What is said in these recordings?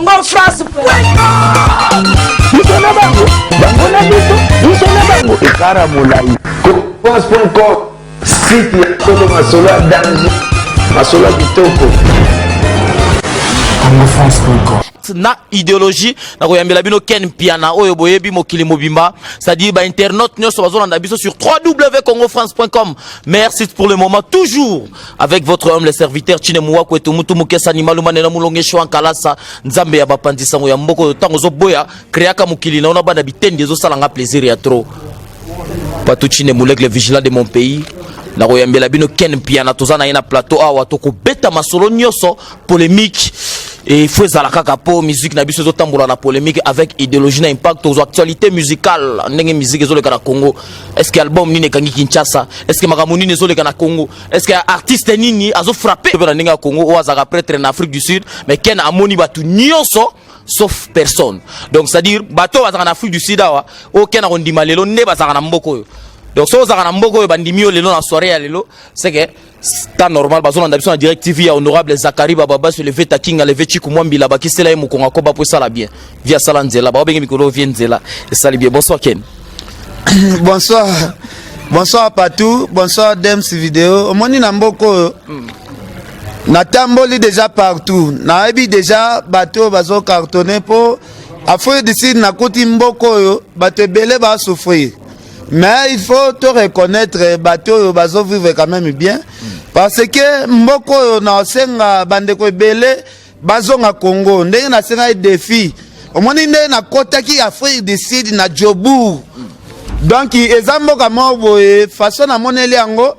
Congo France. Biso na bango, bango na biso, biso na bango, ekara molai. France.com, site ya solo, masolo ya danger, masolo ya kitoko. congofrance.com. Na idéologie, nakoyambela bino Ken Piana oyo boyebi mokili mobimba, c'est-à-dire bainternaute nyonso bazolanda biso sur www.congofrance.com. Merci pour le moment, toujours avec votre homme, le serviteur Chine Muwaku Etumutu Mukesani Malumanena Mulongesho Nkalasa Nzambe ya bapandisango ya mboko. Ntango ozoboya créaka mokili na ona bana bitendi, ezosalanga plaisir ya trop. Patou Chine Moulek, le vigilant de mon pays. Nakoyambela bino Ken Piana, toza na ye na plateau awa, tokobeta masolo nyonso polémique et faut ezala kaka po musique na biso ezotambola na polémique avec idéologie na impact. Tozwa actualité musicale, ndenge musique ezoleka na Congo. Est ce que album nini ekangi Kinshasa? Est ce que makambo nini ezoleka na Congo? Est ce que artiste nini azofrappe mpe na ndenge ya Congo oyo azalaka prêtre na Afrique du Sud? Mais Ken amoni bato nyonso sauf personne. Donc c'est à dire bato oyo bazalaka na Afrique du Sud awa, oyo Ken akondima lelo nde bazalaka na mboka oyo. Donc soki ozalaka na mboka oyo, bandimi yo lelo na soirée ya lelo, c'est que temps normal bazolanda biso na Direct TV ya honorable Zakari Bababa sur le Veta Kinga, le Chiku Mwambila, bakisela ye mokongo akoba po esala bien. Vi asala nzela, babenge mikolo vie nzela esali bien. Bonsoir Ken. Bonsoir, bonsoir partout, bonsoir Dems Vidéo. Omoni, na mboka oyo natamboli déjà partout, nayebi déjà bato oyo bazocartonne mpo Afrique du Sud. Nakuti mboka oyo bato ebele basouffrir, mais il faut to reconnaître bato oyo bazovivre quand même bien, parce que mboka oyo naosenga bandeko ebele bazonga Congo. Ndenge nasengaki défi, omoni ndenge nakɔtaki Afrique du Sud na Jobourg. Donc eza mboka moko boye, façon namoneli yango.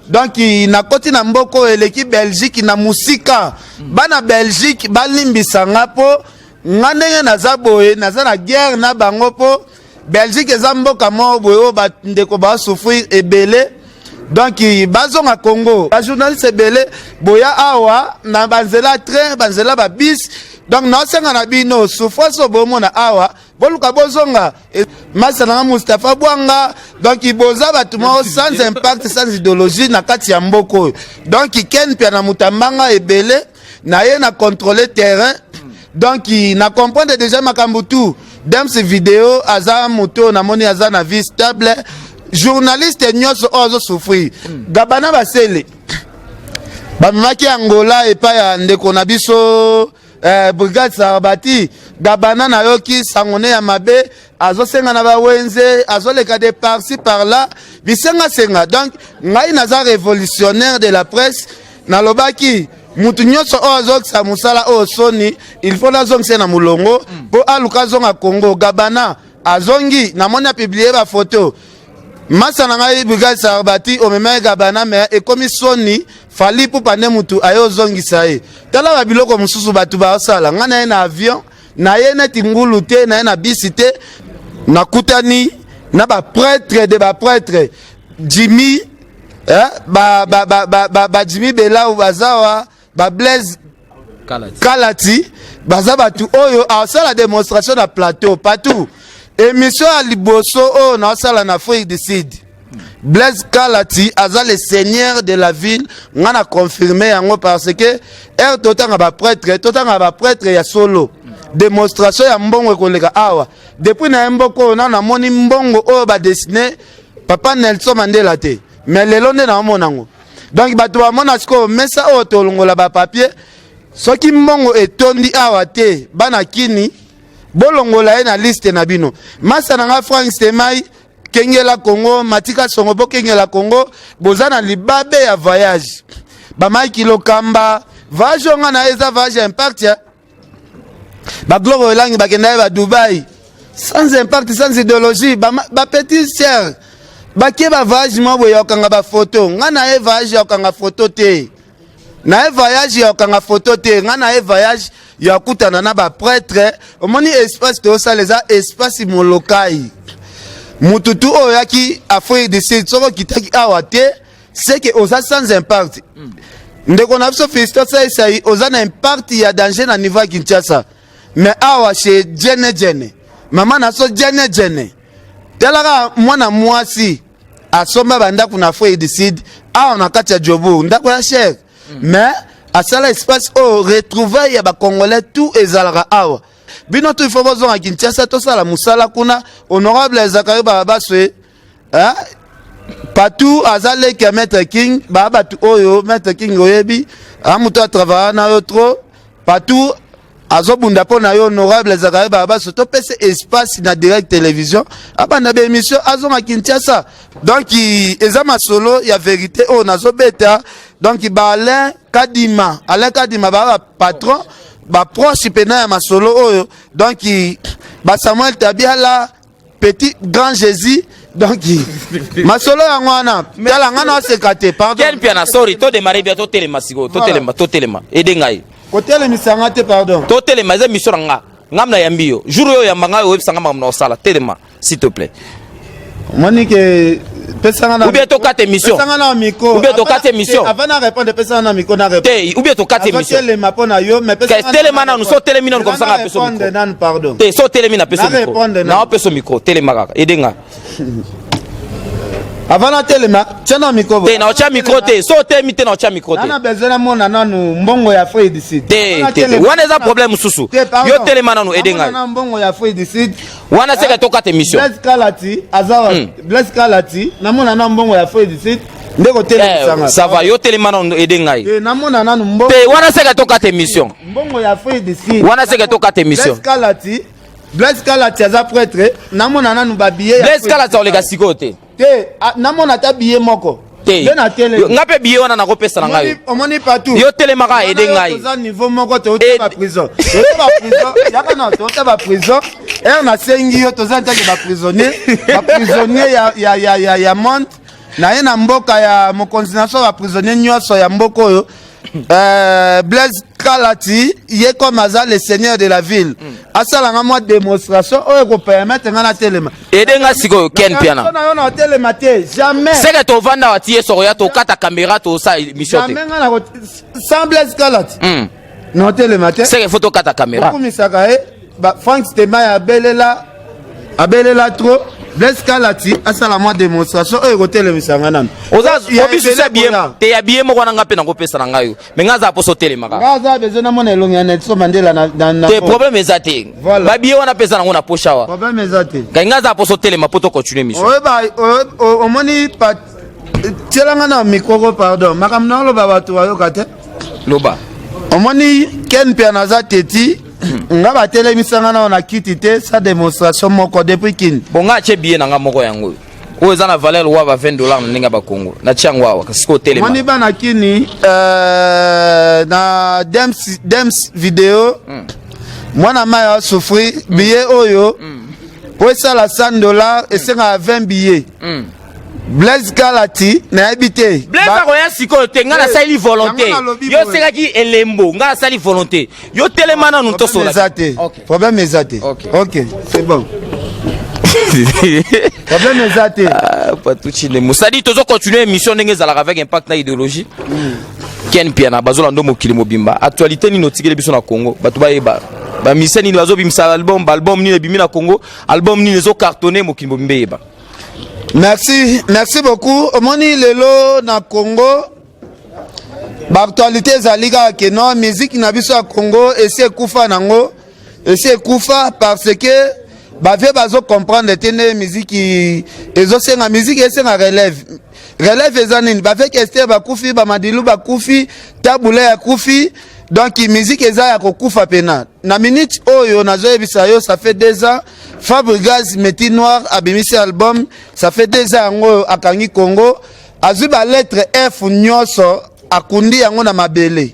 Donc nakoti na mboka oyo eleki Belgique na mosika. Bana Belgique balimbisanga mpo nga ndenge naza boye, naza na guerre na bango, mpo Belgique eza mboka moko boye oyo bandeko basouffrir ebele. Donc bazonga Congo. Bajournaliste ebele boya awa na banzela train, banzela babus. Donc naosenga na bino, souffrance oyo bomona awa, boluka bozonga. Masa nanga Mustapha Bwanga, donc boza bato moko sans impact, sans idéologie na kati ya mboka oyo. Donc Ken Mpia na moto ambanga ebele na ye na contrôler terrain. Donc na comprendre déjà makambo tout. Dems Vidéo aza moto oyo namoni aza na vie stable. Journaliste nyonso oyo azosouffrir, Gabana Basele bamemaki Angola epai ya ndeko na biso Brigade Sarbati. Gabana, nayoki sango ne ya mabe, azosenga na bawenze, azoleka de par-ci par-là, bisengasenga. Donc ngai naza révolutionnaire de la presse. Nalobaki mutu nyonso oyo azokisa mosala oyo soni, il faut nazongisa na molongo mpo aluka azonga Congo. Gabana azongi, namoni apublie bafoto. Masa na ngai Brigade Sarbati, omemaki Gabana, me ekomi soni. Fally Ipupa nde mutu aye ozongisa ye. Tala babiloko mosusu bato baosala. Ngai na ye na avion, na ye neti ngulu te, na ye na bisi te. Nakutani na baprêtre de baprêtre Jimmy, eh, ba, ba, ba, ba, ba, ba Jimmy Belau bazawa, ba Blaise Kalati baza bato oyo asala démonstration na plateau partout. Émission ya liboso oyo naosala na Afrique du Sud, Blaise Kalati aza le seigneur de la ville. Nga na confirme yango, parce que ere totanga baprêtre, totanga baprêtre ya solo. Démonstration ya mbongo ekoleka awa. Depuis na ye mboka oyo, na namoni mbongo oyo badessine papa Nelson Mandela te, mais lelo nde naomona yango. Donc bato bamona sikoyo mesa oyo tolongola bapapier. Soki mbongo etondi awa te, bana kini bolongola ye na liste na bino. Masa na nga Frank Stemai, kengela Congo. Matika Songo, bokengela Congo. Boza na libabe ya voyage. Bamaiki Lokamba, voyage oyo nga na ye eza voyage ya impact ya baglore olangi. Bakenda ye badubai sans impact, sans idéologie. Bapetit sœur bakie bavoyage moko boye ya kokanga bafoto. Nga na ye voyage ya kokanga foto te, na ye voyage ya kokanga foto te. Nga na ye voyage ya kokutana na baprêtre. Omoni espace tozosala eza espace Molokai. Mututu oyo oyaki Afrique du Sud, soki okitaki awa te, seke oza sans impact. Ndeko na biso Fiston Saisai, oza na impact ya danger na niveau ya Kinshasa, mais awa chez Jene Jene, mama na so Jene Jene, talaka mwana mwasi asomba bandako na Afrique du Sud awa na kati ya Jobourg, ndako ya cher, mais Asala espace oyo retrouvaille ya bacongolais tout ezalaka awa. Bino tout, il faut bozonga Kinshasa, tosala mosala kuna. Honorable Zakari Babaswe, hein? Partout aza leki ya Maître King. Baa bato oyo Maître King oyebi, a moto atravailla na yo trop. Partout azobunda mpo na yo. Honorable Zakari Babaso, topesa espace na Direct Télévision, abanda baémission, azonga Kinshasa. Donc eza masolo ya vérité oyo nazobeta. Donc ba Alain Kadima, Alain Kadima, baa bapatron, baproche mpena ya masolo oyo. Donc basamuel Tabiala, petit grand Jésus. Donc masolo yango wana, tala nga na oseka te, pardon. Ken Mpiana, sorry, todémarre bien, totelema sikoyo, totelema, totelema, ede ngai. Kotelemisa te, pardon. Totelema, eza émission na nga. Ngam na yambi yo. Jour oyo oyamba ngai, oyebisa nga makambo na osala. Telema, s'il te plaît. Omoni ke pesanga na Ou bien tokata émission. Pesanga na micro. Ou bien tokata émission. Avant na répondre, pesanga na micro na répondre. Te, ou bien tokata émission. Telema mpo na yo, mais Ke, telema nanu, so telemi nanu, comme ça nga peso micro. Nanu, pardon. Te, so telemi na peso Na micro. répondre nanu. Na opeso micro, telema kaka, ede nga. Avant na telema, tia na micro. Te, na otya micro te. So otelemi te, na otya micro te. Nana besoin namona nanu mbongo ya Afrique du Sud. Te, te, te, wana eza problème mosusu. Yo telema nanu, ede ngai. Na mbongo ya Afrique du Sud. Wana seke tokata émission. Blaise Kalati aza wa Blaise Kalati, namona na mbongo ya Afrique du Sud nde kotelemisanga. Eh, ça va, yo telema nanu, ede ngai. Te, namona nanu mbongo. Te, wana seke tokata émission. Mbongo ya Afrique du Sud. Wana seke tokata émission. Blaise Kalati, Blaise Kalati aza prêtre. Namona nanu babillet ya Blaise Kalati oleka sikoyo te. Te, namona ata billet moko. Te. Nde na tele. Nga mpe billet wana nakopesa na ngai. Omoni partout. Yo telemaka, ede ngai. Toza niveau moko, touta baprison, touta baprison, yaka na touta baprison ere nasengi yo, toza ntake baprisonnier, baprisonnier ya monde na ye na mboka ya mokonzi na so, baprisonnier nyonso ya mboka oyo. Blaise Kalati, ye comme aza le seigneur de la ville, asalanga mwa démonstration oyo ekopermettre nga na telema. Ede nga sikoyo, Ken Mpiana. Na yo na otelema te, jamais. Seke tovanda wa ti ye soko ya tokata caméra, tosala émission te. Jamais nga na sans Blaise Kalati na otelema te. Seke faut tokata caméra. Okumisaka ye Frank Stema abelela, abelela trop. Blaise Kalati asala mwa démonstration oyo ekotelemisanga nano. Oza obisusu ya billet te, ya billet moko wana nga mpe nakopesa na ngai yo, mais nga aza poso otelemaka. Nga aza besoin namona elongi ya Nelson Mandela na Te, problème eza te. Voilà. Babillet wana mpe eza nango na poche awa. Problème eza te. Ngai nga aza poso otelema mpo tocontinue émission. Oyeba, omoni, tielanga na micro, pardon. Makambo na oloba, bato bayoka te. Loba. Omoni, Ken mpe naza teti nga, batelemisanga nao na kiti te sa démonstration moko depuis Kini. Bon, nga atie billet na nga moko yango oyo, oyo eza na valeur wa ba 20 $ na ndenge ya bakongo. Natie yango awa sikoyo, otelema. Omoni, bana Kini, na Dems Video, mwana mai asouffrir. Billet oyo po esala 100 $, esengaka 20 billet. Blaise Kalati, nayebi te. Blaise akoya sikoyo te. Ngai nasaleli volonté. Yango nalobi Yo boye. osengaki elembo, ngai nasali volonté. Yo telema nanu, Problème tosola. eza te. Problème eza te. Ok, c'est bon, problème eza te. Ah, Patuchine mosadi, tozo continuer émission ndenge ezalaka avec impact na idéologie. Ken Mpiana, bazolanda mokili mobimba. Actualité nini otikeli biso na Congo, bato bayeba bamise nini bazobimisa album, baalbum nini ebimi na Congo, album nini ezocartonne, mokili mobimba eyeba? Merci, merci beaucoup. Omoni, lelo na Congo, baactualité ezali kaka ke non, musique na biso ya Congo esi ekufa nango, esi ekufa, parce que bavieux bazocomprendre te nde musique ezosenga. Musique esenga relève. Relève eza nini? Bavieux Kester bakufi, bamadilu bakufi, Tabule akufi, donc musique eza ya kokufa pena. Na minute oyo nazoyebisa yo, ça fait 2 ans Fabrigas Meti Noir abimisi album. Ça fait 2 ans yango oyo akangi Congo, azwi balettre F nyonso, akundi yango na mabele.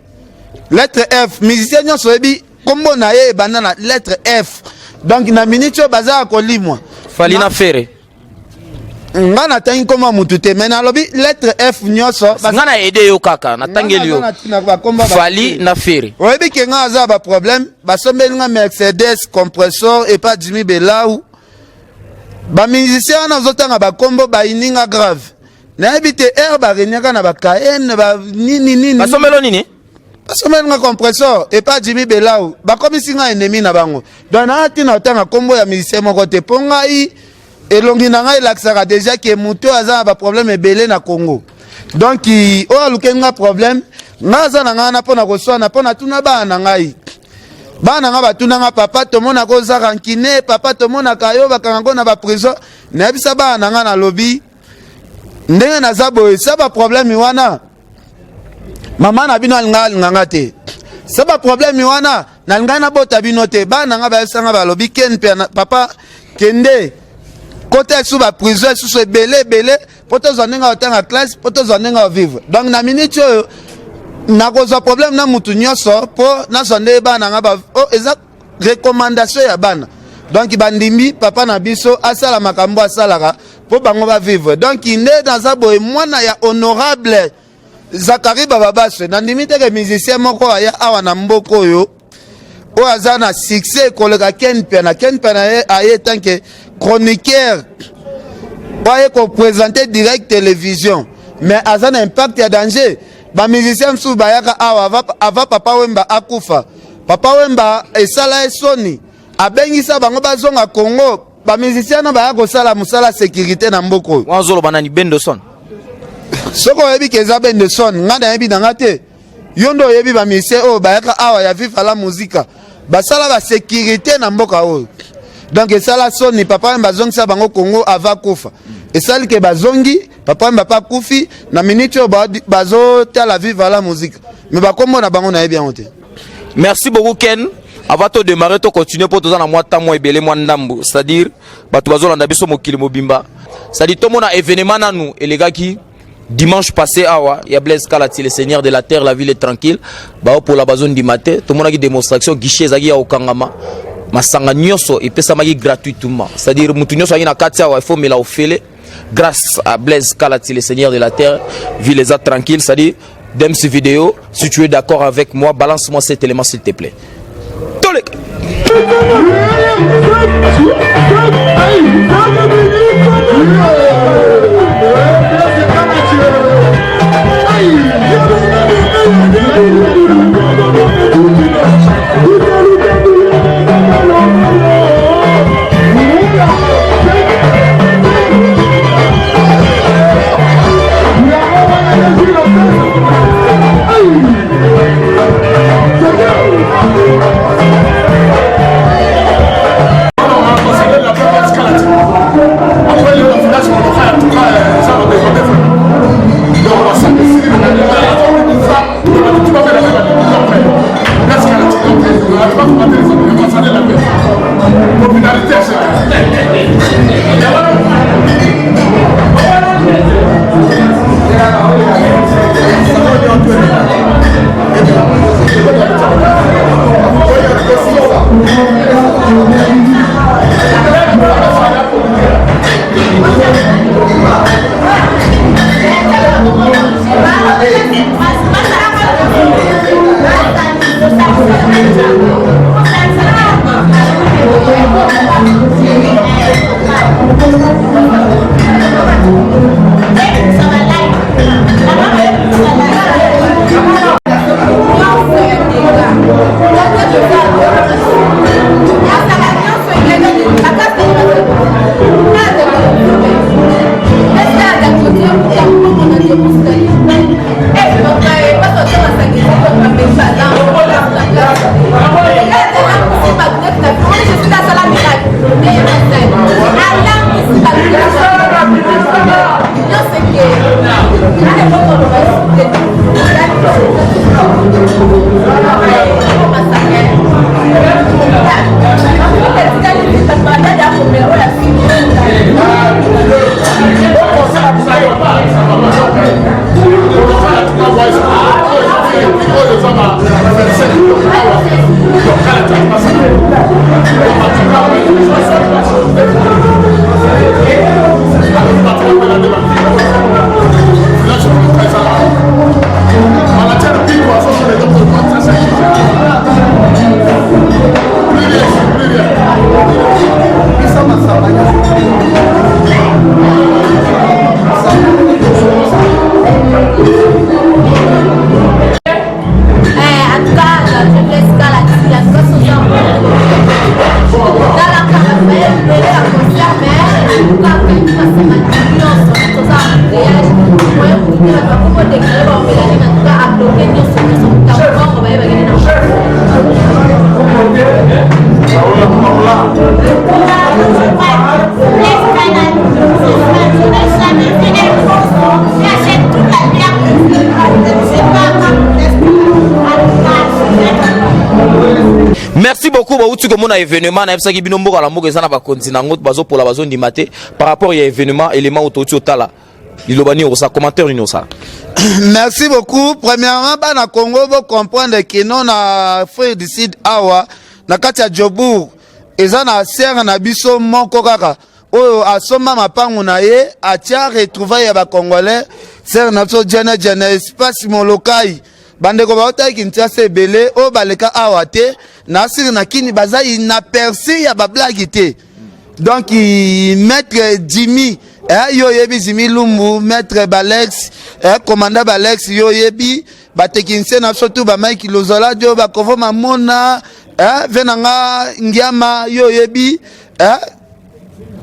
Lettre F, musicien nyonso oyebi nkombo na ye ebanda na lettre F. Donc na minute oyo baza ya kolimwa. Fally na Ferre. Nga natangi nkombo ya mutu te, mais nalobi lettre F nyonso. Nga na aide yo kaka, natangeli yo Fally na Ferre. Oyebi ke nga aza baproblème. Basombeli nga Mercedes compressor epa Jimi Belau. Bamusicien wana ozotanga bakombo, bayininga grave. Nayebi te aire bareniaka na bakaene banini nini. Basombelo nini? Basombeli nga compressor epa Jimi Belau, bakomisi nga ennemi na bango. Donc naa ntina otanga nkombo ya musicien moko te, mpo ngai elongi na ngai elakisaka déjà ke moto oyo aza na baproblème ebele na Congo. Donc oyo alukeli nga problème, Ngai aza na ngai wana mpo na koswana, mpo natuna bana na ngai. Bana na ngai batuna ngai, papa tomonaka oza rancune, papa tomonaka yo bakanga ngo na ba prison. Nayebisa bana na ngai, nalobi ndenge naza boye, sa ba problème wana mama na bino alingaka alinga nga te, sa ba problème wana nalingaki nabota bino te. Bana na ngai bayebisa ngai, balobi ken mpe papa kende kota esu ba prison esusu ebele ebele mpo tozwa ndenge ya kotanga classe, mpo tozwa ndenge ya vivre. Donc na minute oyo nakozwa problème na mutu nyonso mpo nazwa nde bana na ngai. Oh, eza recommandation ya bana, donc bandimi papa na biso asala makambo asalaka mpo bango bavivre. Donc nde naza boye, mwana ya honorable Zakari Bababaswe, nandimi teke musicien moko aya awa na mboka oyo oyo aza na succès koleka Ken Mpiana. Ken Mpiana aye tant que chroniqueur oyo aye koprésente direct télévision, mais aza na impact ya danger. Bamusicien mosusu bayaka awa avant Papa Wemba akufa. Papa Wemba esala ye soni, abengisa bango bazonga Congo. Bamusicien na baya kosala mosala sécurité na mboka oyo. Wana ozoloba nani? Bendoson? Soki oyebi ke eza Bendoson, ngai nayebi na nga te. Yo nde oyebi. Bamusicien oyo bayaka awa ya Viva la Musica basala basécurité na mboka oyo. Donc esala soni, Papa Wemba azongisa bango Congo ava kufa. Esali ke bazongi, Papa Wemba mpe akufi. Na minute oyo bazotala Viva la Musica, mais bakombo na bango nayebi yango te. Merci beaucoup, Ken. Avant to démarrer, to continuer, mpo toza na mwa temps mwa ebele, mwa ndambu, c'est-à-dire bato bazolanda biso mokili mobimba. C'est-à-dire tomona événement nanu elekaki dimanche passé awa ya Blaise Kalati, le seigneur de la terre. La ville est tranquille, baopola bazondima te. Tomonaki démonstration, guichet ezalaki ya kokangama, masanga nyonso epesamaki gratuitement, c'est-à-dire mutu nyonso azalaki na kati awa, il faut mela ofele grâce à Blaise Kalati, le seigneur de la terre. Ville eza tranquille. C'est-à-dire Dems Vidéo, si tu es d'accord avec moi, balance-moi cet élément, s'il te plaît. Tolek. Merci beaucoup. Bauti komona événement, nayebisaki bino, mboka na mboka eza na bakonzi nango. Bazopola, bazondima te par rapport ya événement, élément oyo touti otala. Liloba nini okosala, commentaire nini osala? Merci beaucoup. Premièrement, bana Congo, bocomprendre kino na Afrique du Sud, awa na kati ya Jobourg, eza na sere na biso moko kaka oyo asomba mapangu na ye, atia retrouvaille ya Bacongolais. Sere na biso Jene Jene, Espace Molokai. Bandeko baotaki Kinshasa ebele oyo baleka awa te na asiri na Kini, baza inaperçu ya bablague te. Donc maître Jimmy, yo oyebi Jimmy Lumbu, maître Balex, commandant Balex, yo oyebi batechnicien na biso tu, bamike Lozola dio, bakovo mamona, ve na nga Ngiama, yo oyebi,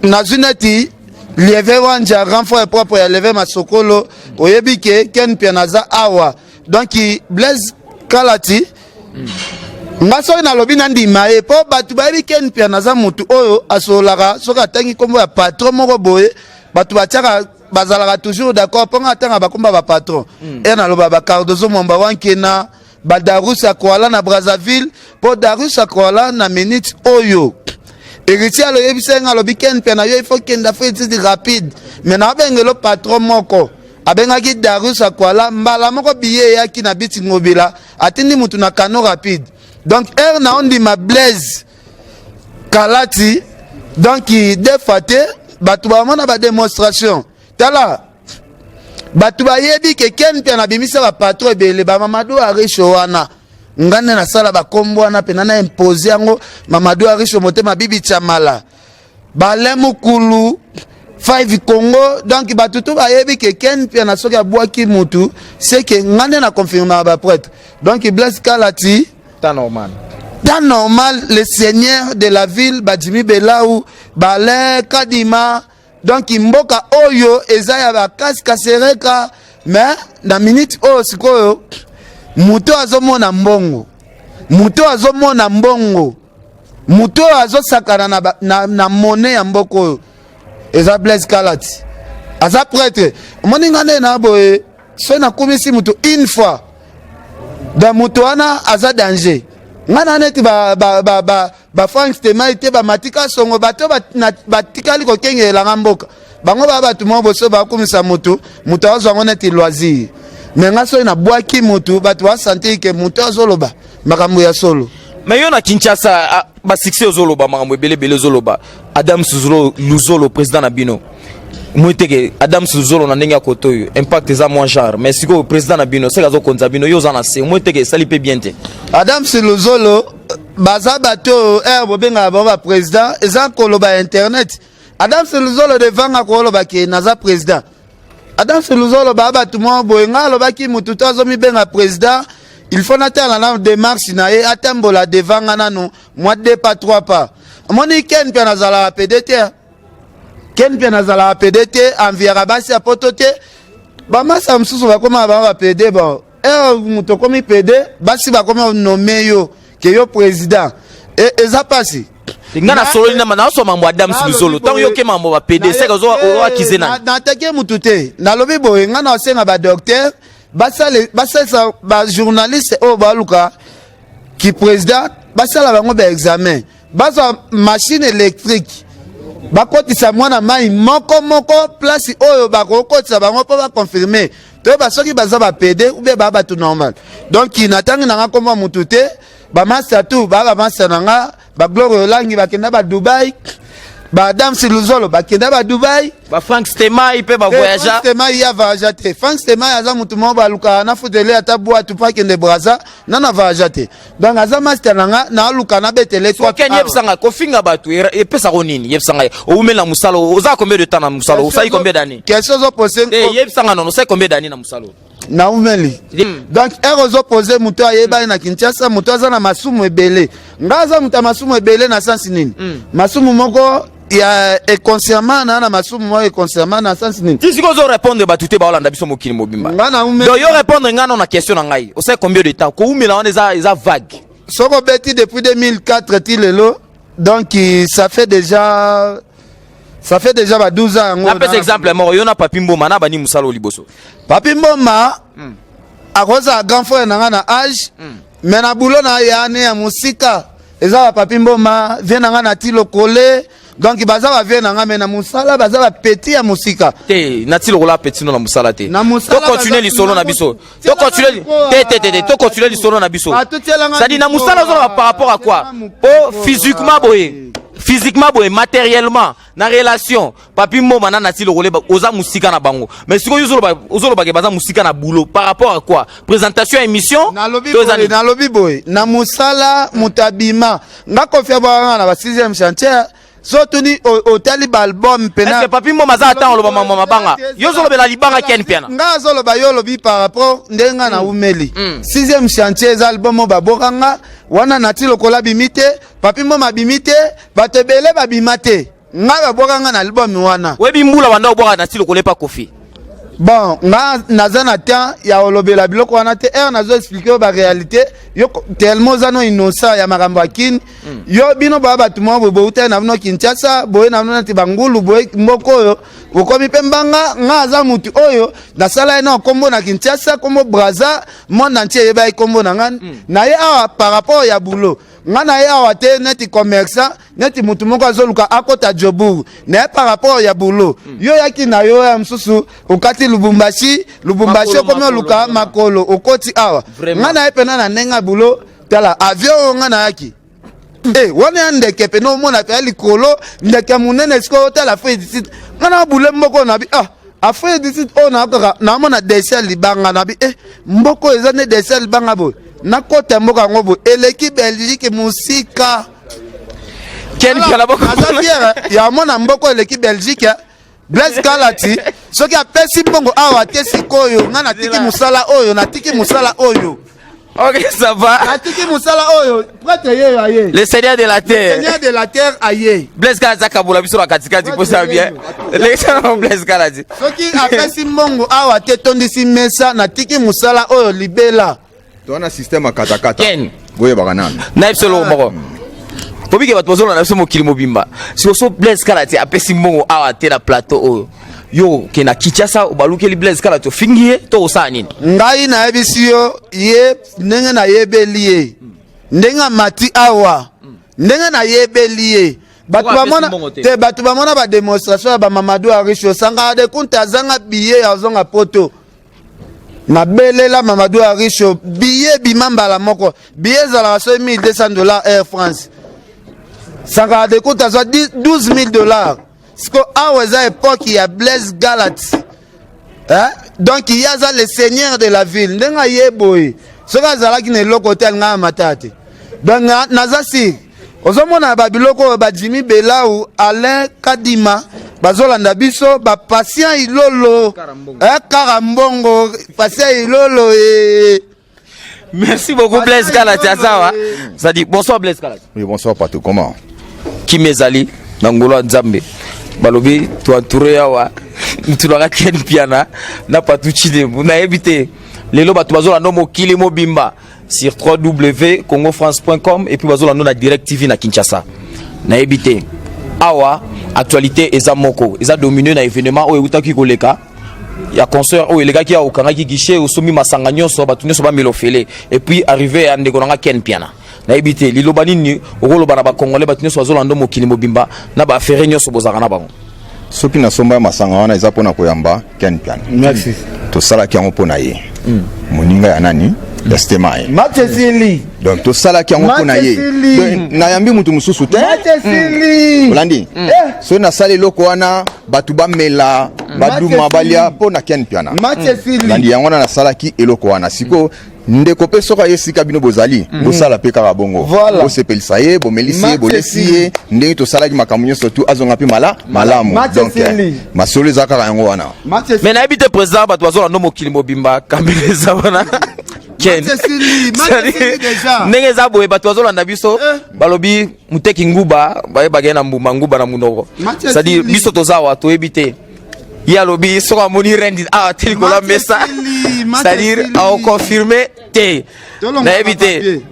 nazwi neti Lieve Wanja, grand frère propre ya Leve Masokolo. Oyebi ke Ken Pia naza awa. Donc Blaise Kalati, nga soki nalobi, nandima ye, mpo bato bayebi Ken Pia naza motu oyo asololaka. Soki atangi nkombo ya patron moko boye, bato batiaka, bazalaka toujours d'accord, mpo nga atanga bakombo ya bapatron. E naloba Bacardozo, Mwamba Wankena, Badarus Akoala na Brazzaville, mpo Darus Akoala na minute oyo, héritier aloyebisa nga, alobi: "Ken Pia na yo, il faut kende Afrique rapide." Mais naabengelo patron moko abengaki Darius Akwala, mbala moko biye eyaki na biti Ngobila, atindi mutu na canot rapide. Donc heure na ondima Blaise Kalati, donc deux fois te, bato bamona badémonstration. Tala, bato bayebi ke Ken mpe nabimisa bapatron ebele, bamamadu Arisho wana, nga nde nasala bakombo wana mpena na impose yango. Mamadu Arisho, motema bibi Chamala, Bale Mukulu, 5 Congo. Donc bato tu bayebi ke Ken mpe na soki abwaki mutu, seke nga nde na confirmaka baprêtre. Donc Blaise Kalati, temps normal. Temps normal, le seigneur de la ville, Badimi Belau, Balin Kadima. Donc mboka oyo eza ya bakasi kasereka. Mais na minute oyo sikoyo, moto azomona mbongo, moto azomona mbongo, moto oyo azosakana na monnaie ya mboka oyo eza Blaise Kalati, aza prêtre. Omoni nga nde na boye, soki nakumisi moto une fois, donc moto wana aza danger. Nga na neti Bafrank Stemai te, bamatika songo, bato batikali kokengelelanga mboka bango, baa bato moko boso bakumisa motu, moto azwa yango neti loisir. Me nga soki nabwaki motu, bato basentir ke motu azoloba makambo ya solo. Mais yo na Kinshasa, basuccès, ozoloba makambo ebele ebele. Ozoloba Adam Luzolo, président na bino moi teke Adam Luzolo na ndenge ya koto oyo, impact eza moins genre. Mais sikoyo président na bino seke azokonza bino, yo oza na se, moi teke esali mpe bien te. Adam Luzolo, baza bato oyo ere bobengaka bango baprésident, eza koloba internet. Adam Luzolo devanga koloba ke naza président. Adam Luzolo, baa bato moko boye. Ngai alobaki, motu to azomibenga président, il faut natala nanu démarche na ye, atambola devant nga nanu mwa deux pas, trois pas. Omoni Ken mpe nazalaka pédé te, Ken mpe nazalaka pédé te, enviaka basi ya poto te. Bamasa mosusu bakóma bango bapédé. Bon, ere moto okomi pédé, basi bakómi nommer yo ke yo président, eza mpasi. Nga nasololi na naosoma mambo Adam Luzolo. Ntango yoke mambo bapédé, seke oakize nani? Natake mutu te. Nalobi boye, nga na osenga badocteur basalisa bajournaliste oyo baluka ki président, basala bango baexamen, bazwa machine électrique, bakotisa mwana mai moko moko place oyo bakokotisa bango mpo baconfirme, toyeba soki baza bapédé ou bien baa bato normal. Donc natangi nanga nkombo mutu te. Bamaster tu baa bamaster na nga, Bagloire Olangi bakenda badubai, Baadams Luzolo bakenda badubai. Bafrank Stemai mpe bavoyagea. Stemai ya voyagea te. Frank Stemai aza motu moko balukaka na futele ata bwatu mpo akende Braza, nana voyagea te. Donc aza master na nga, naaluka nabetele. Ken, yebisanga, kofinga bato epesako nini? Yebisanga, oumeli na mosala, oza combien de temps na mosala? Osali combien d'année? Question ozopose. Yebisanga nono, osali combien d'année na mosala? Naumeli. Donc ere ozopose, moto ayebani na Kinshasa, moto aza na masumu ebele. Nga aza moto ya masumu ebele na sens nini? Masumu moko ya inconsciemment, na masumu moko inconsciemment na sens nini? Ti sikoyo ozorépondre bato te, baolanda biso mokili mobimba. Nga na umeli. Donc yo répondre nga no na question na ngai: osali combien de temps? Koumela wana eza vague. Soki obeti depuis 2004 ti lelo, donc ça fait déjà ba 12 ans yango. Napesa exemple moko: yo na Papi Mboma, na bani mosala oyo liboso? Papi Mboma akozala grand frère na nga na âge, mais na bulo na ya ne ya mosika. Eza ba Papi Mboma, vie na nga na Tilo Kole. Donc baza ba vie na nga mais na mosala baza ba petit ya mosika. Te, Nati Lokola petit no na mosala te. Na mosala To continuer baza- lisolo na na biso. mos- To continuer Tiela te te te te, to continuer lisolo na biso. Bato tiela nga C'est-à-dire na micro, mosala ozoloba par rapport à quoi? tiela nga Po micro, physiquement boye. Physiquement boye, matériellement, na relation, Papi Mboma na Nati Lokole oza mosika na bango. Mais sikoyo ozoloba ozoloba ke baza mosika na boulot par rapport à quoi? Présentation ya émission? Nalobi To eza boye, nini? Nalobi boye, na mosala moto abima nga Kofi abwakanga na ba 6e chantier. So otuni otali baalbum Est-ce pena. que Papi Mboma aza ata oloba mama mabanga? Yo ozolobela libanga, Ken Piana. Nga azoloba, yo olobi par rapport ndenge nga naumeli. 6e chantier eza album oyo babokanga wana. Nati Lokola abimi te, Papi Mboma abimi te, bato ebele babima te. Nga babwakanga na album wana. Oyebi mbula banda obwaka Nati Lokole pa Kofi. Bon, nga naza na temps ya kolobela biloko wana te. Ere nazo expliquer oyo baréalité, yo tellement oza no innocent ya makambo ya Kini. Yo bino baya bato moko boye, boutaki na bino Kinshasa boye, na bino neti bangulu boye, mboka oyo bokomi mpe mbanga. Nga aza mutu oyo nasala ye na nkombo na Kinshasa, nkombo Braza, monde entier eyebaki nkombo na nga. Na ye awa par rapport ya boulot, nga na ye awa te neti commerçant, neti mutu moko azoluka akota Jobourg. Na ye par rapport ya boulot. Yo yaki na yo ya mosusu, okati Lubumbashi, Lubumbashi Makolo, okomi makolo, oluka vraiment. Makolo okoti awa. Vraiment. Nga na ye mpena na ndenge ya boulot. Tala avion oyo nga nayaki. Wana ya ndeke pene, omona mpe ya likolo, ndeke ya monene. Sikoyo otala Afrique du Sud, nga na bule mboka oyo nabi, ah, Afrique du Sud oyo na kaka naomona dessert libanga. Nabi mboka oyo eza nde dessert libanga boye. Nakota mboka yango boye, eleki Belgique mosika. Ken Piana boko. Aza fier ya mona mboka eleki Belgique. Blaise Kalati soki apesi mbongo awa te, sikoyo nga natiki mosala oyo, natiki mosala oyo. Ok, ça va. Natiki mosala oyo, prêtre yeyo aye. Le Seigneur de la terre. Seigneur de la terre aye. Blaise Kalati akabola biso na katikati mpo ça bien. Le Blaise Kalati. Soki apesi mbongo awa te, tondisi mesa, natiki mosala oyo libela. Toza na système ya katakata. Ken. Boyebaka nanu. Na biso eloko moko. Pobike bato bazolanda biso mokili mobimba. Sikoyo so Blaise Kalati apesi mbongo awa te na plateau oyo, yo ke na Kinshasa obalukeli Blaise Kalati, ofingi ye to osala nini? Ngai nayebisi yo, ye ndenge nayebeli ye, ndenge amati awa, ndenge nayebeli ye, bato Pourquoi apesi bamona mbongo te? Te, bato bamona badémonstration ya bamamadou Arishi, osangaka de kunta azanga billet ya ozonga Poto. Nabelela Mamadou Arisho, billet bima mbala moko. Billet ezalaka so 1200 $ Air France. Sankara de Kunta azwa 12 000 $. Siko awa eza époque ya Blaise Galat, hein? Donc ye aza le seigneur de la ville. Ndenge aye boye, soki azalaki na eloko te, alingaka mataya te. Donc naza sûr ozomona babiloko oyo, bajimi Belau, Alain Kadima bazolanda biso, bapatient Ilolo, kara mbongo, patient Ilolo e. Merci beaucoup, Blaise Kalati azawa. C'est-à-dire, bonsoir Blaise Kalati. Oui, bonsoir Pato, comment? Kimi ezali na ngolo ya Nzambe. Balobi toentouré awa mutu nanga Ken Piana na Patu Chilembu. Nayebi te, lelo bato bazolanda mokili mobimba sur www.congofrance.com et puis bazolanda na Direct TV na Kinshasa. Nayebi te, awa actualité eza moko, eza dominé na événement oyo eutaki koleka ya concert oyo elekaki awa. Okangaki guichet, osombi masanga nyonso, bato nyonso bamela ofele, et puis arrivé ya ndeko nanga Ken Piana. Nayebi te, liloba nini okoloba na bacongolais, bato nyonso bazolanda mokili mobimba, na baaffaire nyonso bozalaka na bango? Soki nasomba ya masanga wana, eza mpona koyamba Ken Piana. Merci. Tosalaki yango mpo na ye, moninga ya nani, ya stema ye. Match esili. Donc tosalaki yango mpo na ye. Match esili. Donc, nayambi mutu mosusu te. Match esili. Olandi, soki nasali eloko wana, bato bamela, baduma, Match balia esili. mpo na Ken Piana. Match esili. Landi yango wana, nasalaki eloko wana. Sikoyo ndeko mpe soki aye esika bino bozali, bosala mpe kaka bongo. Voilà. Bosepelisa ye, bomelisi ye, Match bolesi esili. ye ndenge tosalaki makambo nyonso tu, azonga mpe mala malamu. Match Donc esili. masolo eza kaka yango wana. Match esili. Mais nayebi te, président, bato bazolanda mokili mobimba, kamera eza wana, Ken. Match esili, match esili déjà. Ndenge eza boye, bato bazolanda biso, balobi muteki nguba bayebaka ye na mbuma nguba na monoko. Match C'est-à-dire esili. biso toza awa, toyebi te. Ye alobi soki amoni rendi awa te likolo ya Match mesa, esili, match c'est-à-dire esili. aoconfirme te. Tolongola Nayebi te. bapapier.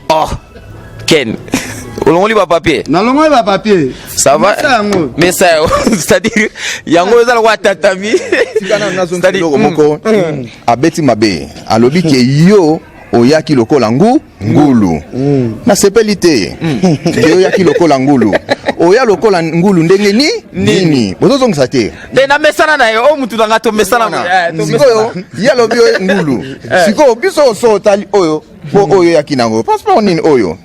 Oh, Ken, olongoli bapapier? Nalongoli bapapier. Ça va. Mesa yango. Mesa yango, c'est-à-dire yango eza lokola tatami. Tika nanu nazongisa C'est-à-dire, eloko moko. Abeti mabe, alobi ke yo Oyaki lokola ngu ngulu. Nasepeli te. Ke oyaki lokola ngulu. Oya lokola ngulu ndenge ni nini? Bozozongisa te. Te, namesana na ye oyo mutu na nga tomesana. Sikoyo ye alobi oyo ngulu. Sikoyo biso oso otali oyo mpo oyo oyaki nango passeport nini oyo?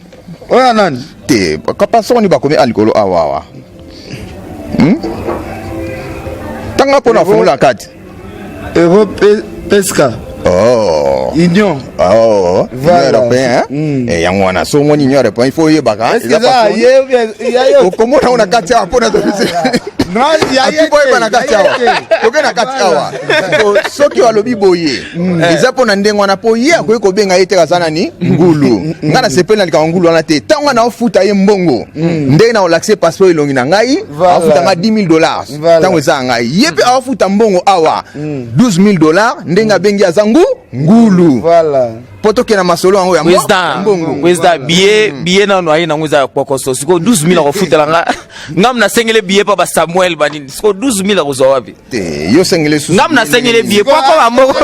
Oyo nani? Te, passeport nini bakomi a likolo awa awa? Tanga mpo na fongola kati. Euro Pesca. Oh. Union. Oh. Voilà. Union européenne. Eh, yango wana so omoni Union européenne, il faut oyebaka. Eza ye ou bien ya yo? Okomona ngo na kati awa mpona Non, ya ye. Atuboyeba na kati awa, toke na kati awa. Soki alobi boye, eza mpo na ndenge wana, mpo ye akoki kobenga ye te aza nani ngulu. Ngai nasepeli na likambo ngulu wana te. Ntango wana aofuta ye mbongo, ndenge na olakise passeport elongi na ngai, aofuta nga 10 000 $. Ntango eza ya ngai, ye mpe aofuta mbongo awa 12 000 $, ndenge abengi aza ngu ngulu. Mpo tokende masolo yango ya mbongo. Président, billet nano aye nango eza ya kpokoso. Sikoyo 12 000 akofutela nga, ngam nasengeli billet mpa basamuel banini. Sikoyo 12 000 akozwa wapi? Te, yo sengeli susu. Ngam nasengeli billet po akoma mbongo.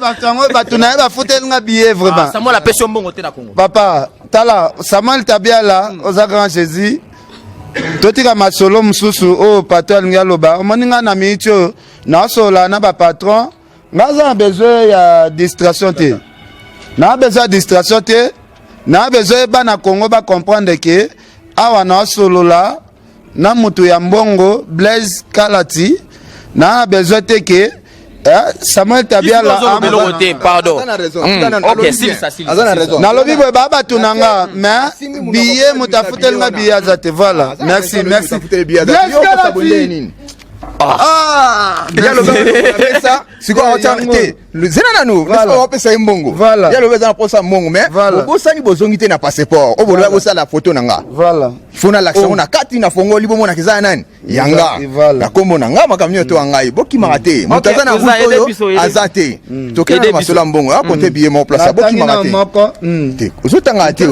Bato yango, bato na ye bafuteli nga billet vraiment. Samuel apesi yo mbongo te na Congo? Papa, tala, Samuel Tabiala, oza grand Jésus. Totika masolo mosusu oyo patron alingi aloba. Omoni ngai na miniti oyo naosolola na bapatron, ngai aza na besoin ya distraction te, na besoin ya distraction te, na besoin bana Congo bacomprendre ke awa naosolola na moto ya mbongo Blaise Kalati. Na besoin te ke Samuel Tabiala. Te, pardon. Nalobi boye, baa bato na nga, mais billet, moto afuteli nga billet aza te. Voilà, merci, merci Blaise Kalati. Sikoyo te, zela nanu, wapesa ye mbongo. Ya lobi eza na posa mbongo, mais obosani, bozongi te na passeport oyo boloba bosala foto na nga. Fo nalakisa yango na kati, na fongoli, bomonaka eza ya nani, yanga na nkombo na nga, makambo nyonso to ya ngai. Bokimaka te, moto aza na route oyo aza te. Tokende na masolo ya mbongo, akonte billet moko place. Bokimaka te, te, ozotanga te.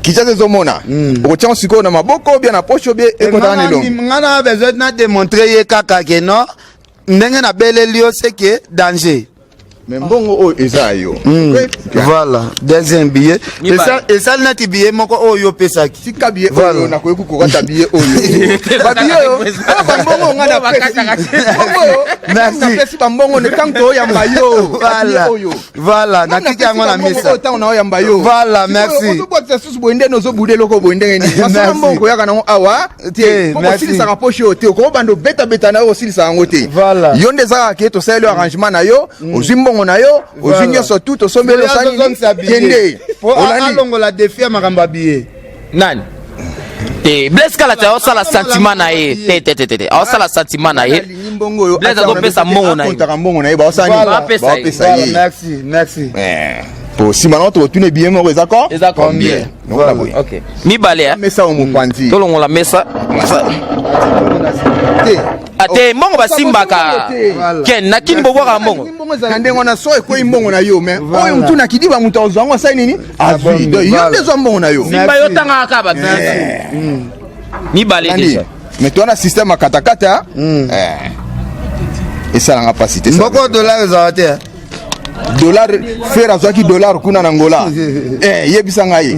Kinshasa ezomona, okotiango sikoyo na maboko bia na poche bie ekotaka na elongi. Nga na besoin na démontrer ye kaka ke non, ndenge nabeleli yo seke danger. Mais mbongo oyo eza ya yo. Voilà, deuxième billet esali nati billet moko oyo opesaki. Tika billet oyo, nakoki kokata billet oyo, babillet oyo, bambongo nga napesi, mbongo oyo napesi, bambongo ne ntango toyamba yo. Oyo voilà, natiki yango na mesa. Ntango naoyamba yo. Voilà, merci. Ozobwakisa susu boye, ndeni ozobuda eloko boye ndenge nini? Masala mbongo koyaka nango awa te, po kosilisaka poche oyo te, okobanda obetabeta na yo, osilisa yango te. Yo nde eza kaka ke tosaleli arrangement na yo, ozwi mbongo na yo, ozwi nyonso tu tosombeli, osali nini, kende. Alongola défi ya makambo ya billet. Nani te? Blaise Kalati aosala sentiment na ye te, te, te, te, aosala sentiment na ye. Blaise azopesa mbongo na ye. Mbongo na ye baosala, baopesa ye. Merci, merci. Po nsima nango tokotuna billet moko eza ko eza combien. Ok, mibale. Mesa o mopanzi. Tolongola mesa te. Ate mbongo basimbaka ken na kini, bobwaka mbongo. Mbongo ezala ndenge wana, so ekwei mbongo na yo, mais oyo mutu na kidiba, moto azwa yango asali nini? Azwi. Donc yo nde ezwa mbongo na yo. Simba yo, tangaka kaka bato mibale déjà. Mais to wana système ya katakata esalanga mpasi te. Mboko dollar ezala te. Dollar, frère azwaki dollar kuna na Ngola. Yebisa ngai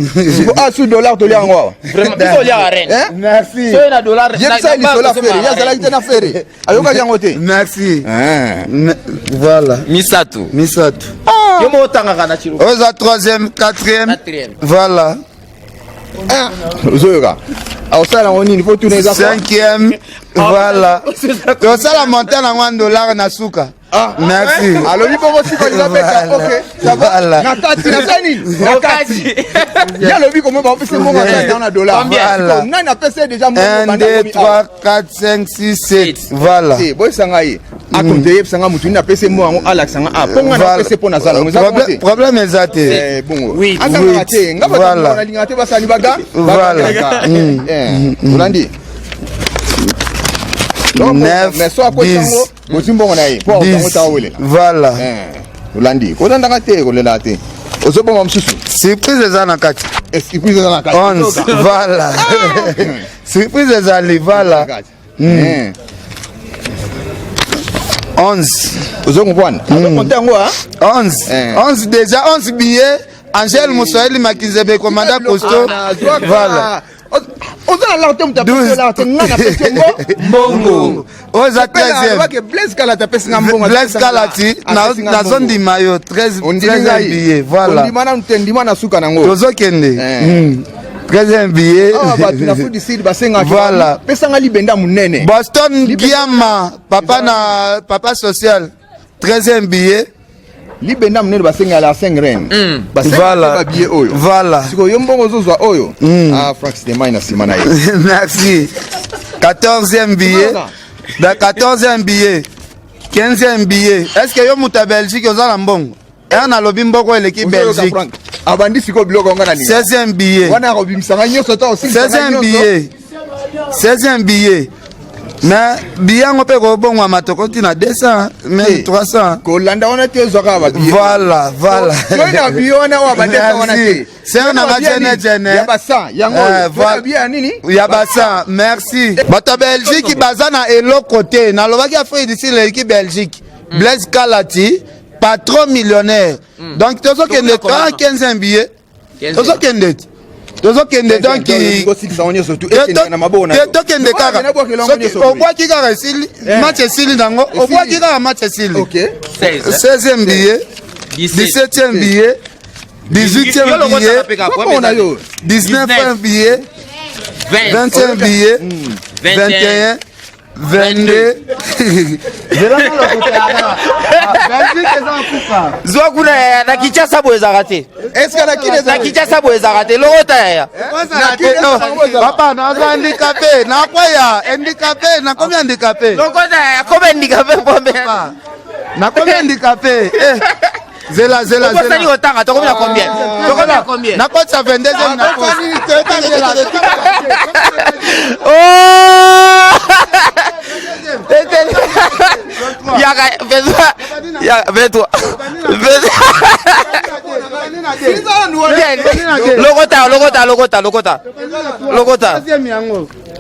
asu dollar tolia yango awa. Biso oliaka reine. Merci. Soki na dollar. Yebisa lisolo ya frère, ye azalaki te na frère, ayokaki yango te. Merci. Voilà. Misato. Misato. Yo moko otangaka na chilo. Oyo eza troisième, quatrième. Voilà. Ozoyoka, aosala yango nini? Fo tuna eza. Cinquième, voilà. Tosala montant nango en dollar na suka. Merci. Alobi bongo sikoyo eza pesa. Ok, ça va. Na kati nasali nini? Na kati ye alobi komo baopesa mbongo aza na dollar. Nani apesa ye déjà? 1 2 3 4 5 6 7, voilà. Boyesanga ye akonte, yebisanga motu nini apesi mbongo yango, alakisanga a mpo nga napesi mpo nazala yango eza te. Problème eza te. Bongo azangaka te, nga bato nalingaka te basali baga. Olandi? Mais so akwesi yango, bozwi mbongo na ye mpo akotango ta owelela. Voilà. Olandi? Kolandaka te, kolelaka te, ozoboma mosusu. Surprise eza na kati. Surprise eza na kati. 11, voilà, surprise ezali, voilà. 11. Ozo comprendre? Azo compter yango ah. 11. 11 déjà, 11 billets. Angèle Moussaïli Makizebe, commandant costaud. Voilà. Oza na larte, moto apesi larte, nga napesi yango mbongo. Oyo eza 13e. Blaise Kalati apesi nga mbongo. Blaise Kalati, nazondima yo 13 billet. Voilà. Ondima nanu te, ndima na suka nango. Tozokende. 13e billet. Awa bato na Afrique du Sud basengaka. Voilà. Pesanga libenda monene. Boston Giama, papa na papa social. 13e billet. Libenda monene basengaka la 5 reine. Basengaka ba billet oyo. Voilà. Sikoyo yo mbongo ozozwa oyo. Ah, Frank Stemay na nsima na ye. Merci. 14e billet. Da 14e billet. 15e billet. Est-ce que yo moto ya Belgique oza na mbongo? Ere nalobi mboko eleki Belgique. Abandi sikoyo biloko yango na linga. 16e billet. Wana akobimisanga nyonso to osilisanga 16e nyonso. billet. 16e billet. Mais billet yango mpe kobongwama, tokoti na 200, même 300. Kolanda wana te, ozwaka ba billet. Voilà, voilà. Toyi na billet wana oyo abandeka wana te. Sere na nga jene jene. Ya basa yango oyo. Toyi na billet ya nini? Ya basa, merci. Bato ya Belgique baza na eloko te. Nalobaki Afrique du Sud eleki Belgique. Blaise Kalati, patron millionnaire. Donc tozokende 15e billet. Tozokende te. Tozokende donc tokende kaka obwaki kaka esili match, esili nango, obwaki kaka match esili. 16e billet, 17e billet, 18e billet, 19e billet, 20e billet, 21, 22. Zwa kuna yaya, na Kinshasa boye ezalaka te. Na Kinshasa boye ezalaka te, lokota yaya. Papa, naza handicapé, nakwaya handicapé, nakomi handicapé. Lokota yaya, komi handicapé pombe. Nakomi handicapé. Zela, zela. Okosani kotanga, tokomi na combien? Tokomi na combien? Nakotisa 22e na Oh! Yaka, 23, yaka, 23. Lokota, lokota, lokota, lokota. Lokota.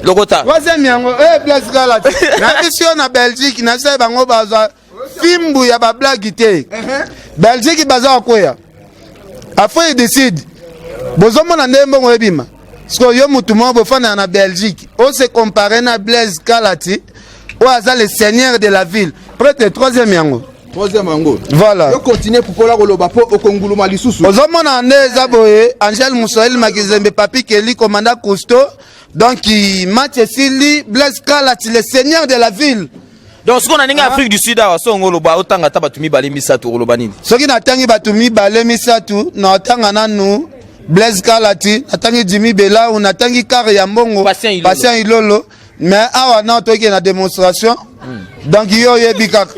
Lokota. Troisième yango, Blaise Galati. Na biso yo na Belgique, na biso bango bazwa fimbu ya bablague te. Belgique baza kokwea. Afrique du Sud bozomona nde mbongo ebima. Sikoyo yo mutu moko bofandaka na Belgique, ose compare na Blaise Kalati oyo aza le seigneur de la ville. Prêtre, troisième yango. Troisième yango. Voilà. Yo continue pupola koloba mpo okonguluma lisusu. Ozomona nde eza boye. Angèle Moussaïl Makizembe, Papi Keli, commandant Cousteau. Donc match esili, Blaise Kalati le seigneur de la ville. Donc sikoyo na ndenge ya Afrique du Sud awa, so ongo oloba, otanga ata bato mibale misato, oloba nini? Soki natangi bato mibale misato, naotanga nanu Blaise Kalati, natangi Jimmy Belau, natangi kare ya mbongo. Patient Ilolo. Patient Ilolo. Mais awa na toyeke na démonstration. Donc yo oyebi kaka,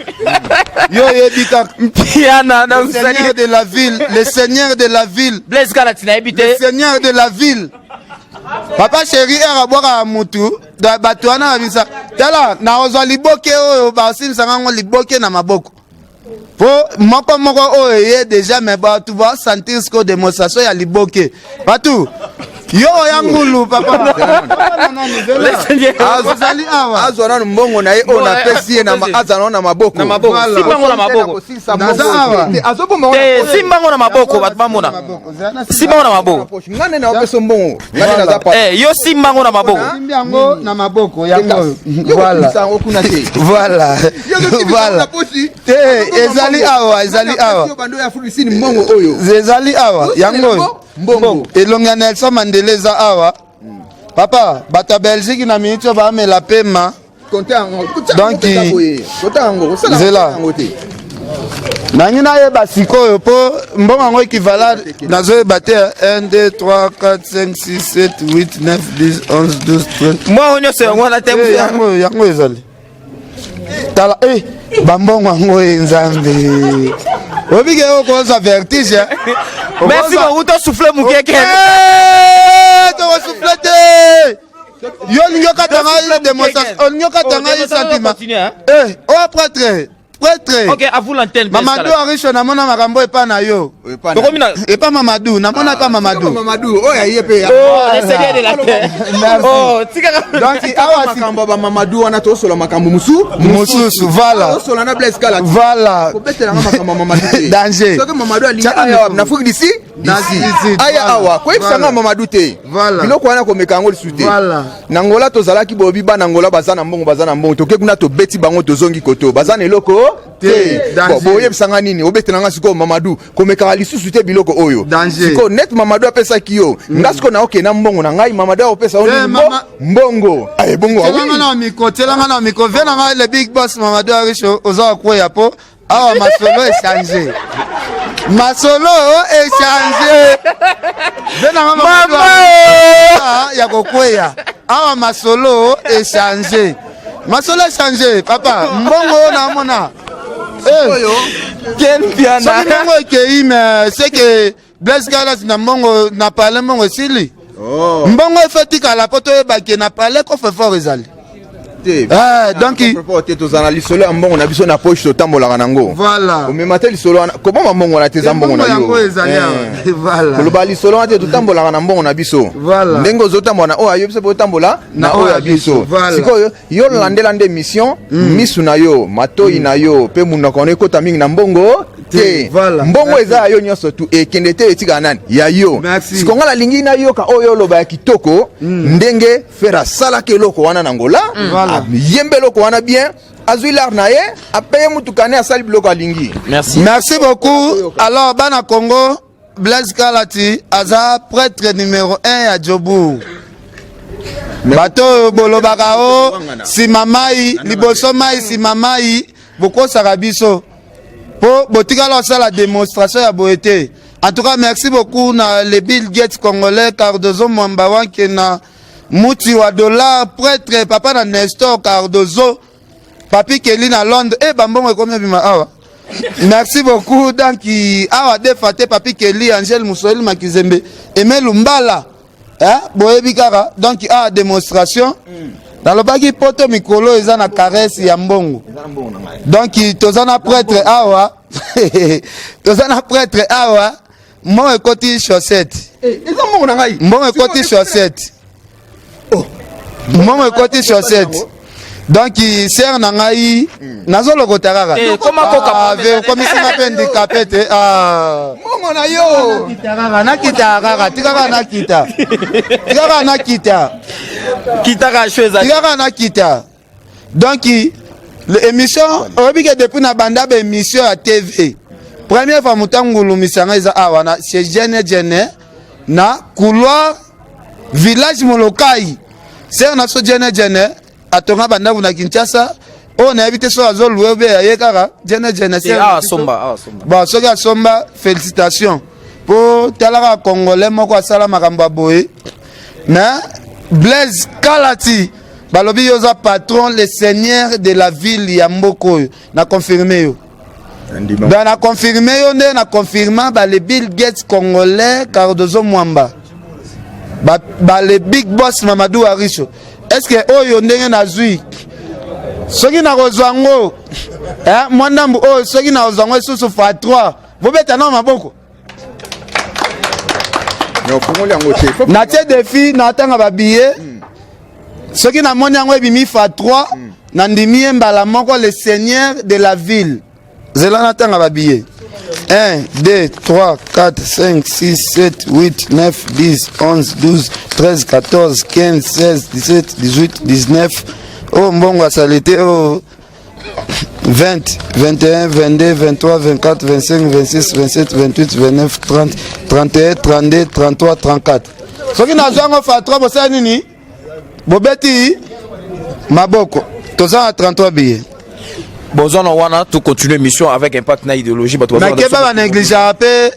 yo oyebi kaka. Mpiana na Le seigneur de la ville, le seigneur de la ville. Blaise Kalati nayebi Le te. seigneur de la ville, papa chéri ere abwakaka mutu bato wana babimisa. Tala, nakozwa liboke oyo basimisaka yango, liboke na maboko po moko moko oyo eye déjà, mais bato basentir siko démonstration ya liboke. Bato yo oya ngulu, papa. Ozali awa. Azwa nanu mbongo na ye oyo napesi ye, azala nano na maboko. Na maboko. Simba yango na maboko. Naza awa. Azobomba. Te, simba yango na maboko, bato bamona. Simba yango na maboko. Nga nde naopesa mbongo, nga nde naza pa. Eh, yo simba yango na maboko. Simbi yango na maboko yango oyo. Voilà. Yango kuna te. Voilà, voilà. Te, ezali awa, ezali awa. Bando ya Afrique mbongo oyo. Ezali awa, yango oyo. Mbongo. Elongi ya Nelson Mandela eza awa, papa. Bato ya Belgique na miniti oyo baamela pema. Konte yango. Donc, kota yango osala Nzela. yango te. Nangi nayeba sikoyo mpo mbongo yango équivalent nazoyeba te. 1, 2, 3, 4, 5, 6, 7, 8, 9, 10, 11, 12, 13. Mbongo nyonso yango wana te. Eh, yango, yango ezali, tala e bambongo yango. E Nzambe, obike okozwa vertige, eh. Merci beaucoup, tosouffle moke ke. Tokosouffle te. Yo olingi okata ngai démonstration, olingi okata ngai sentiment. Eh, oyo prêtre. Prêtre. Ok, à vous l'antenne. Mamadou Aricho namona makambo epa na yo. Tokomi na epa Mamadou, namona epa Mamadou. Mamadou, oyo aye pe. Oh, le seigneur de la terre. Oh, tika. Donc awa makambo ba Mamadou wana tosola makambo musu mususu, voilà. Tosola na Blaise Kala. Voilà. Kobetela nga makambo Mamadou te. Danger. Soki Mamadou alingi aya na Afrique d'ici, d'ici. Aya awa, koyebisa nga Mamadou te. Biloko wana komeka yango lisusu te. Na Angola tozalaki bolobi bana Angola baza na mbongo baza na mbongo toke kuna tobeti bango tozongi koto baza na eloko te. Bon, boyebisa nga nini obetela nga sikoyo Mamadou komekaka lisusu te biloko oyo sikoyo net Mamadou apesaki yo nga sikoyo naokende na mbongo na ngai Mamadou akopesa yo nini mbongo aye bongo tielanga na micro tielanga na micro vie na ngai le big boss Mamadou Aricho oza kokweya po awa masolo echange masolo echange vie na ngai Mamadou ya kokweya awa masolo echange masolo echange papa mbongo oyo namona Ken Mpiana soki mbongo ekei mais c'est que Blaise Galas na mbongo na palais mbongo esili oh. Mbongo efo etikala mpo toyeba ke na palais coffre fort ezali te. Eh, donc te tozala na lisolo ya mbongo na biso na poche totambolaka nango. Voilà. Omema te lisolo wana koboma mbongo wana te eza mbongo na yo. Ezali awa. Eh. Voilà. Koloba lisolo wana te totambolaka na mbongo na biso. Voilà. Ndenge ozotambola na oyo ayo biso mpe otambola na oyo ya biso. Voilà. Sikoyo yo landela nde mission misu na yo matoi na yo mpe monoko na yo ekota mingi na mbongo te. Voilà. Mbongo eza ya yo nyonso tu ekende te etikala nani ya yo. Merci. Sikoyo nga nalingi nayoka oyo oloba ya kitoko ndenge Ferre asalaki eloko wana na Angola. Voilà. Ayemba eloko wana bien azwi lar na ye apeye mutuka ne asali biloko alingi. Merci. Merci beaucoup. Alors bana Congo Blaise Kalati aza prêtre numéro 1 ya Jobourg. Bato oyo bolobaka o nsima mai liboso mai nsima mai bokosaka biso po botikala kosala démonstration ya boye te. En tout cas merci beaucoup na le Bill Gates congolais Cardozo Mwamba Wanke na Muti wa dollar prêtre papa na Nestor Cardozo Papi Kelly na Londres eh bambongo ekomi ebima awa. Merci beaucoup donc awa defa te Papi Kelly Angèle Musoeli Makizembe Aimé Lumbala eh boyebi kaka donc awa démonstration nalobaki poto mikolo eza na caresse ya mbongo donc toza na prêtre awa toza na prêtre awa mbongo ekoti chaussette eza mbongo na ngai mbongo ekoti chaussette mbongo ekoti chaussette donc sere na ngai nazolokota kaka Eh, koma koka Ah, ve okomisinga mpe handicapé te Ah. mbongo na yo Nakita kaka nakita kaka tika kaka nakita tika kaka nakita Kitaka show ezali. tika kaka nakita donc émission oyebi ke depuis na banda ba émission ya TV première fois moto angulumisanga eza awa na chez Jene Jene na couloir village Molokai sere na biso Jene Jene atonga bandako na Kinshasa oyo nayebi te soki azolue obe aye kaka Jene Jene sere na Awa biso. somba, awa somba. Bon soki asomba félicitation po talaka congolais moko asala makambo ya boye mais Blaise Kalati balobi yo oza patron le seigneur de la ville ya mboka oyo na confirme yo donc na confirme yo nde na confirma ba le Bill Gates congolais Cardozo Mwamba ba, ba le big boss Mamadou Aricho est ce que oyo ndenge nazwi soki nakozwa yango eh, mwa ndambu oyo soki nakozwa yango lisusu fois 3 bobeta nao maboko mais ofungoli yango te natie défi natanga babillet soki namoni yango ebimi fois 3 nandimi ye mbala moko le seigneur de la ville zela natanga babillet 1 2 3 4 5 6 7 8 9 10 11 12 13 14 15 16 17 18 19 oyo mbongo asali te oyo 20 21 22 23 24 25 26 27 28 29 30 31 32 33 34 soki nazwa yango fa 3 bosala nini bobeti maboko toza na 33 billet Bozwa na wana to continuer mission avec impact na idéologie bato bazwa na nakeba biso. banegligeaka mpe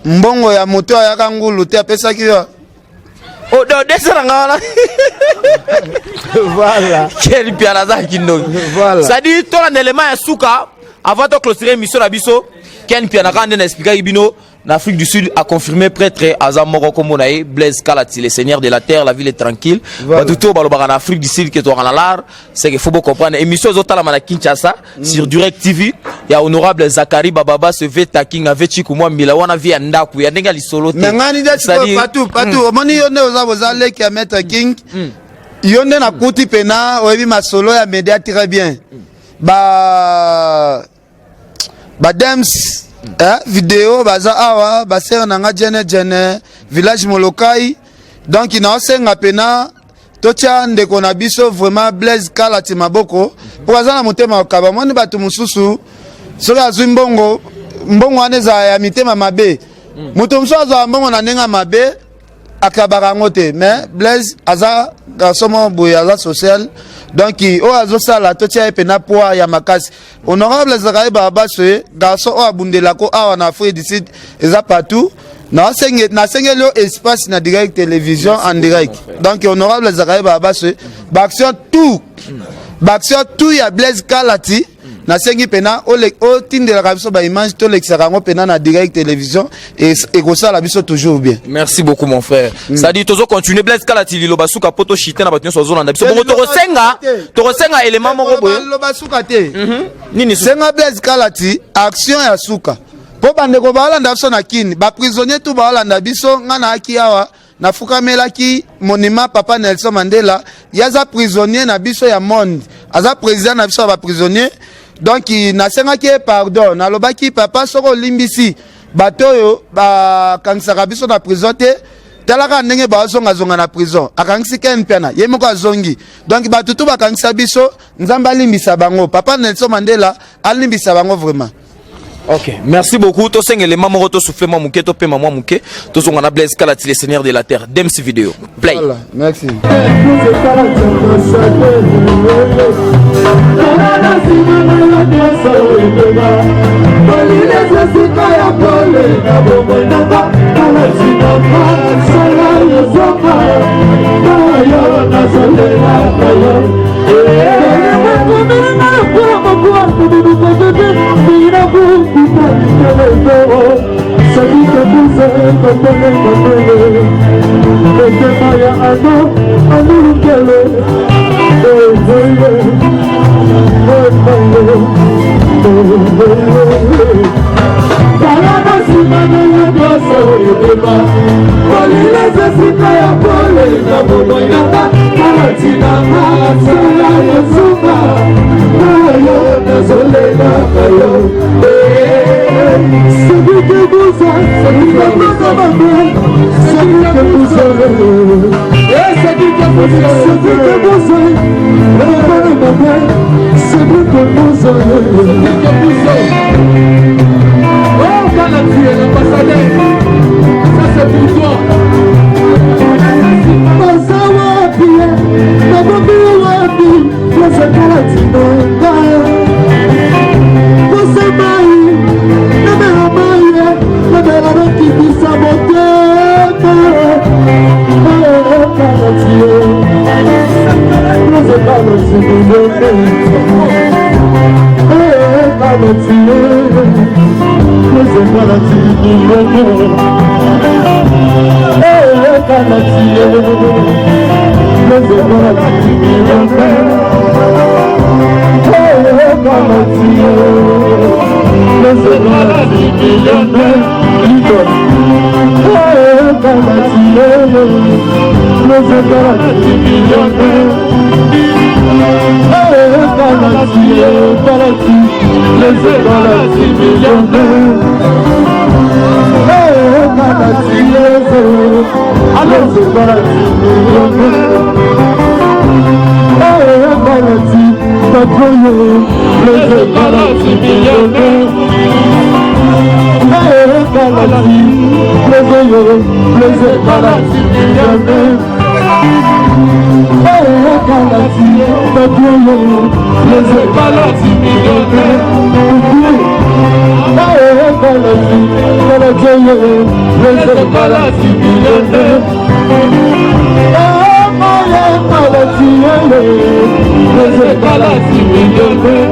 mbongo ya moto ayaka ngulu te apesaki yo Oh, donc desa na nga wana. Voilà. Quel Mpiana aza kindoki. Voilà. C'est-à-dire tolanda élément ya suka avant to clôturer émission na biso. Ken Mpiana kaka nde na expliquaki bino. Na Afrique du Sud a confirmé prêtre aza moko kombo na ye Blaise Kalati, le seigneur de la terre, la ville est tranquille. Bato to balobaka na Afrique du Sud ke tozalaka na l'art, c'est que faut bo comprendre émission ezotalama na Kinshasa sur Direct TV ya honorable Zakari Bababa se veta king ave chiku mwa mbila wana vie ya ndako ya ndenge ya lisolo te. Mais ngani nde C'est-à-dire- partout partout omoni yo nde oza boza leki ya maître King, yo nde nakuti pena oyebi masolo ya media très bien, ba badems eh, video baza awa, basere na nga jene jene village Molokai. Donc naosenga pena totia ndeko na biso vraiment Blaise Kalati maboko, mpo aza na motema kokaba. Moni bato mosusu soki azwi mbongo, mbongo wana ezala ya mitema mabe. Moto mosusu azwaka mbongo na ndenge ya mabe, akabaka yango te. Mais Blaise aza garçon moko boye, aza social. Donc oyo azosala, totia ye mpena poids ya makasi. Honorable Zakari Barabaso, ye garçon oyo abundelako awa na Afrique du Sud, eza partout. Nasengeli yo espace na Direct Télévision en direct. Donc honorable Zakari Barabaso, baaction tout, baaction tout ya Blaise Kalati, nasengi mpena otindelaka biso baimage, tolekisaka yango mpena na Direct Télévision, ekosala biso toujours bien. Merci beaucoup, mon frère. C'est-à-dire tozo continuer. Blaise Kalati, liloba suka po toshite na bato nyonso bazolanda biso. Bongo tokosenga, tokosenga élément moko boye. Loba suka te. Nini Senga Blaise Kalati action ya suka, mpo bandeko baolanda biso na Kini, baprisonnier tu baolanda biso. Nga naaki awa, nafukamelaki monument papa Nelson Mandela. Ye aza prisonnier na biso ya monde, aza président na biso ya baprisonnier. Donc nasengaki ye pardon, nalobaki: "Papa, soki olimbisi bato oyo bakangisaka biso na prison te, talaka ndenge bazongazonga na prison." Akangisi Ken Mpiana, ye moko azongi. Donc bato tu bakangisa biso, Nzambe alimbisa bango, papa Nelson Mandela alimbisa bango vraiment. Ok, merci beaucoup. Tosenga élément moko, tosouffle mwa moke, topema mwa moke, tozonga na Blaise Kalati, le seigneur de la terre. Dems Vidéo, play. Voilà, merci. Esika ya pole na bomoi nanga, kalatinanga sala yozonga nayo, nazolelaka yo. Motema ya ano amulukele. Tala na nsima na yo nyonso ebeba, kolileza esika ya pole na bomoi nanga, kalatinanga sala yozonga nayo, nazolelaka yo. Soki kebuza mabe, soki kebuza, soki kebuza mabe, soki kebuza. Oh, Galati, l'ambassadeur, ça c'est pour toi. Baza wapi? Nabombi wapi? Ozakala tinanga posa mai, namela mai, namela nakitisa motema. Kalati, Kalati millionnaire, Kalati, Kalati millionnaire, Kalati, Kalati millionnaire, Kalati, Kalati millionnaire, Kalati, Kalati millionnaire, Kalati, Kalati, Kalati millionnaire, Kalati, Kalati millionnaire, Kalati, Patroyo, Kalati millionnaire, Kalati, Kalati millionnaire, Kalati, Patroyo, Kalati millionnaire, Kalati, Kalati millionnaire, Kalati millionnaire,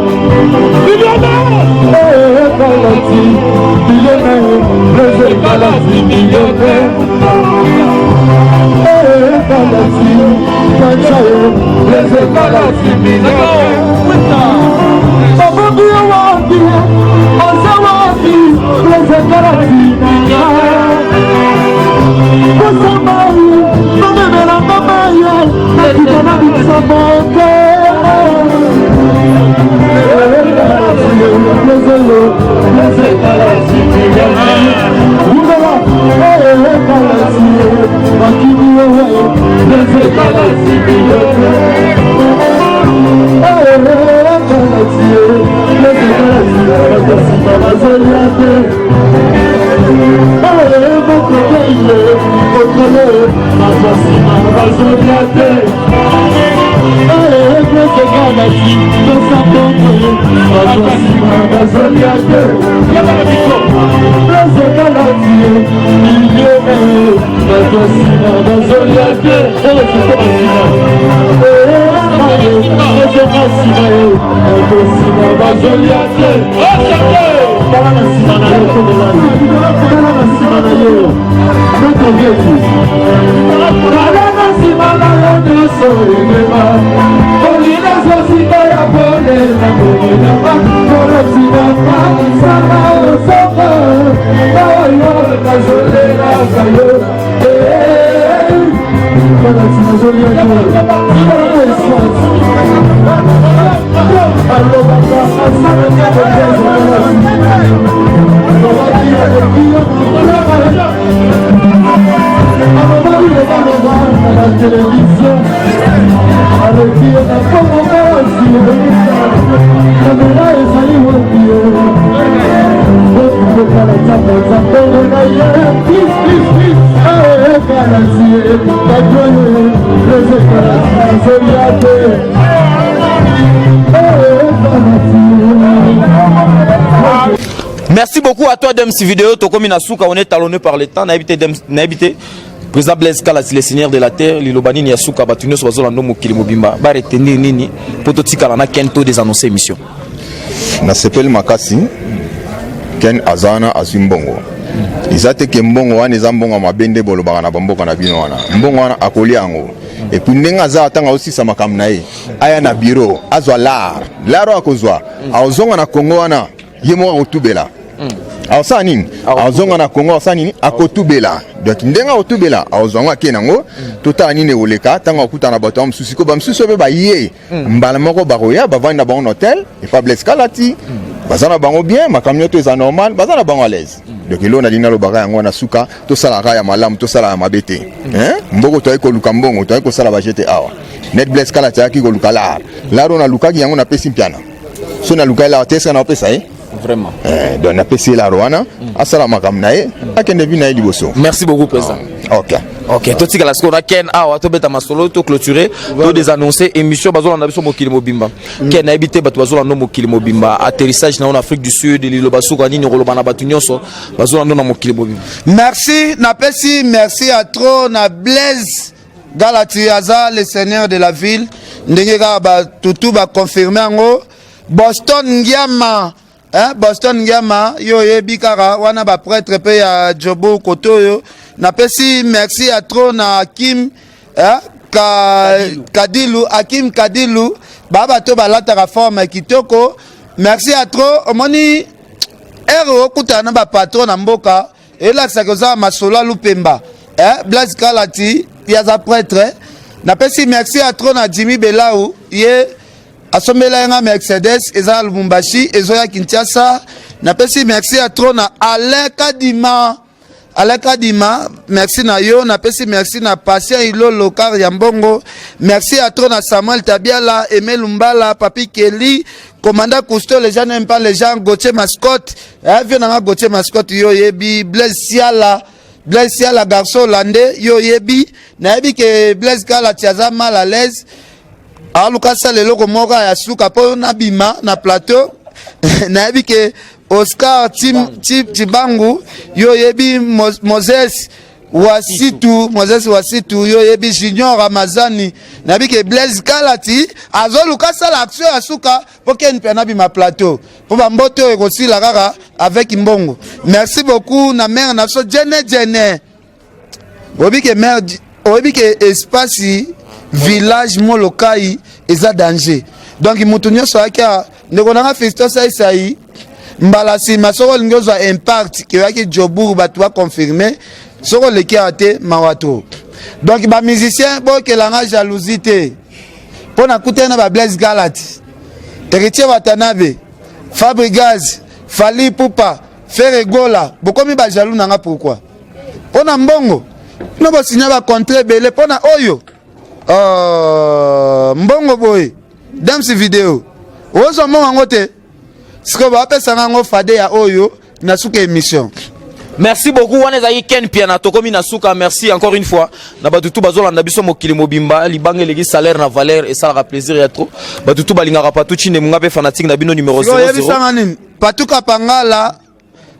millionnaire, Kalati, millionnaire, Merci beaucoup à toi Dems Vidéo, tokomi na suka, on est talonné par le temps, nayebi te Dems, nayebi te président Blaise Kalati le seigneur de la terre, liloba nini ya suka bato nyonso bazolanda mokili mobimba, ba retenir nini po totikala na Ken to des annoncer émission. Nasepeli makasi Ken aza wana azwi mbongo eza te ke mbongo wana eza mbongo ya mabe nde bolobaka na bamboka na bino wana mbongo wana akolia yango et puis ndenge aza ntango aosisa makambo na ye aya na bureau azwa lar lar oyo akozwa akozonga na Congo wana ye moko akotubela akosala nini azonga na Congo akosala nini akotubela donc ndenge akotubela akozwa yango ake nango totala nini ekoleka ntango akutana na bato ya mosusu ko bamosusu mpe baye mbala moko bakoya bavandi na bango na hotel epa Blaise Kalati baza na bango bien makambo nyonso eza normal baza na bango à l'aise donc eloko nalingi nalobaka yango wana suka tosalaka ya malamu tosala ya mabe te mboko toyaki koluka mbongo toyaki kosala bajete awa net Blaise Kalati ayaki koluka lar lar oyo nalukaki yango napesi mpiana so nalukaki lar te esika naopesa ye vraiment donc napesi ye lar wana asala makambo na ye akende vi na ye liboso. Merci beaucoup président. Ok. Ok, totikala sikoyo na Ken awa tobeta masolo to clôturer to désannoncer émission bazolanda biso mokili mobimba. Ken nayebi te bato bazolanda mokili mobimba atterrissage na yo na Afrique du Sud liloba suka nini koloba na bato nyonso bazolanda na mokili mobimba. Merci, napesi merci à trop na Blaise Galati aza le seigneur de la ville ndenge kaka batutu baconfirme yango Boston Ngiama hein, Boston Ngiama yo oyebi kaka wana baprêtre mpe ya Jobo koto oyo napesi merci ya trop na Kim hein, ka, Kadilu Akim Kadilu ba bato balataka forme kitoko merci ya trop omoni ere okutana na bapatron na mboka elakisaka oza masolo ya lupemba eh, Blaise Kalati ye aza prêtre napesi merci ya trop na Jimmy Belau ye asombela ye nga Mercedes eza na Lubumbashi ezoya Kinshasa napesi merci ya trop na Alain Kadima Alain Kadima merci na yo napesi merci na Patient Ilolo car ya mbongo merci ya trop na Samuel Tabiala Aimé Lumbala Papi Kelly Commandant Cousteau les gens n'aiment pas les gens Gauthier Mascotte eh, vieux nanga Gauthier Mascotte yo yebi Blaise Siala Blaise Siala garçon hollandais yo yebi nayebi ke Blaise Kalati aza mal à l'aise aluka asala eloko moko ya suka mpo nabima na plateau nayebi ke Oscar Chibangu yo yebi Moses Wasitu, Moses Wasitu, yo yebi Junior Ramazani, nayebi ke Blaise Kalati azoluka sala action ya suka po Ken Mpiana abima plateau. Po ba mbote oyo ekosila kaka avec mbongo. Merci beaucoup na mère na biso Jene Jene. Oyebi ke mère oyebi ke espace village Molokai eza danger. Donc mutu nyonso ayaki ndeko nanga Fiston Saisai mbala nsima soki olingi ozwa impact ke oyaki Joburg bato baconfirme soki oleki awa te mawa trop. Donc ba musiciens bokela nga jalousie te mpo nakutani na ba Blaise Galati, Héritier Watanabe, Fabregas, Fally Ipupa, Ferre Gola, bokomi ba jaloux na nga pourquoi? Mpo na mbongo bino bosinya ba contrat ebele mpo na oyo uh, mbongo boye Dems video ozwa mbongo yango te sikoyo bapesa nga yango fade ya oyo na suka émission. Merci beaucoup wana ezalaki Ken Piana tokomi na suka merci encore une fois na bato tu bazolanda biso mokili mobimba libanga eleki salaire na valeur esalaka plaisir ya trop bato tu balingaka Patou Chinde munga mpe fanatique na bino numéro 00 oyebisanga nini Patou Kapangala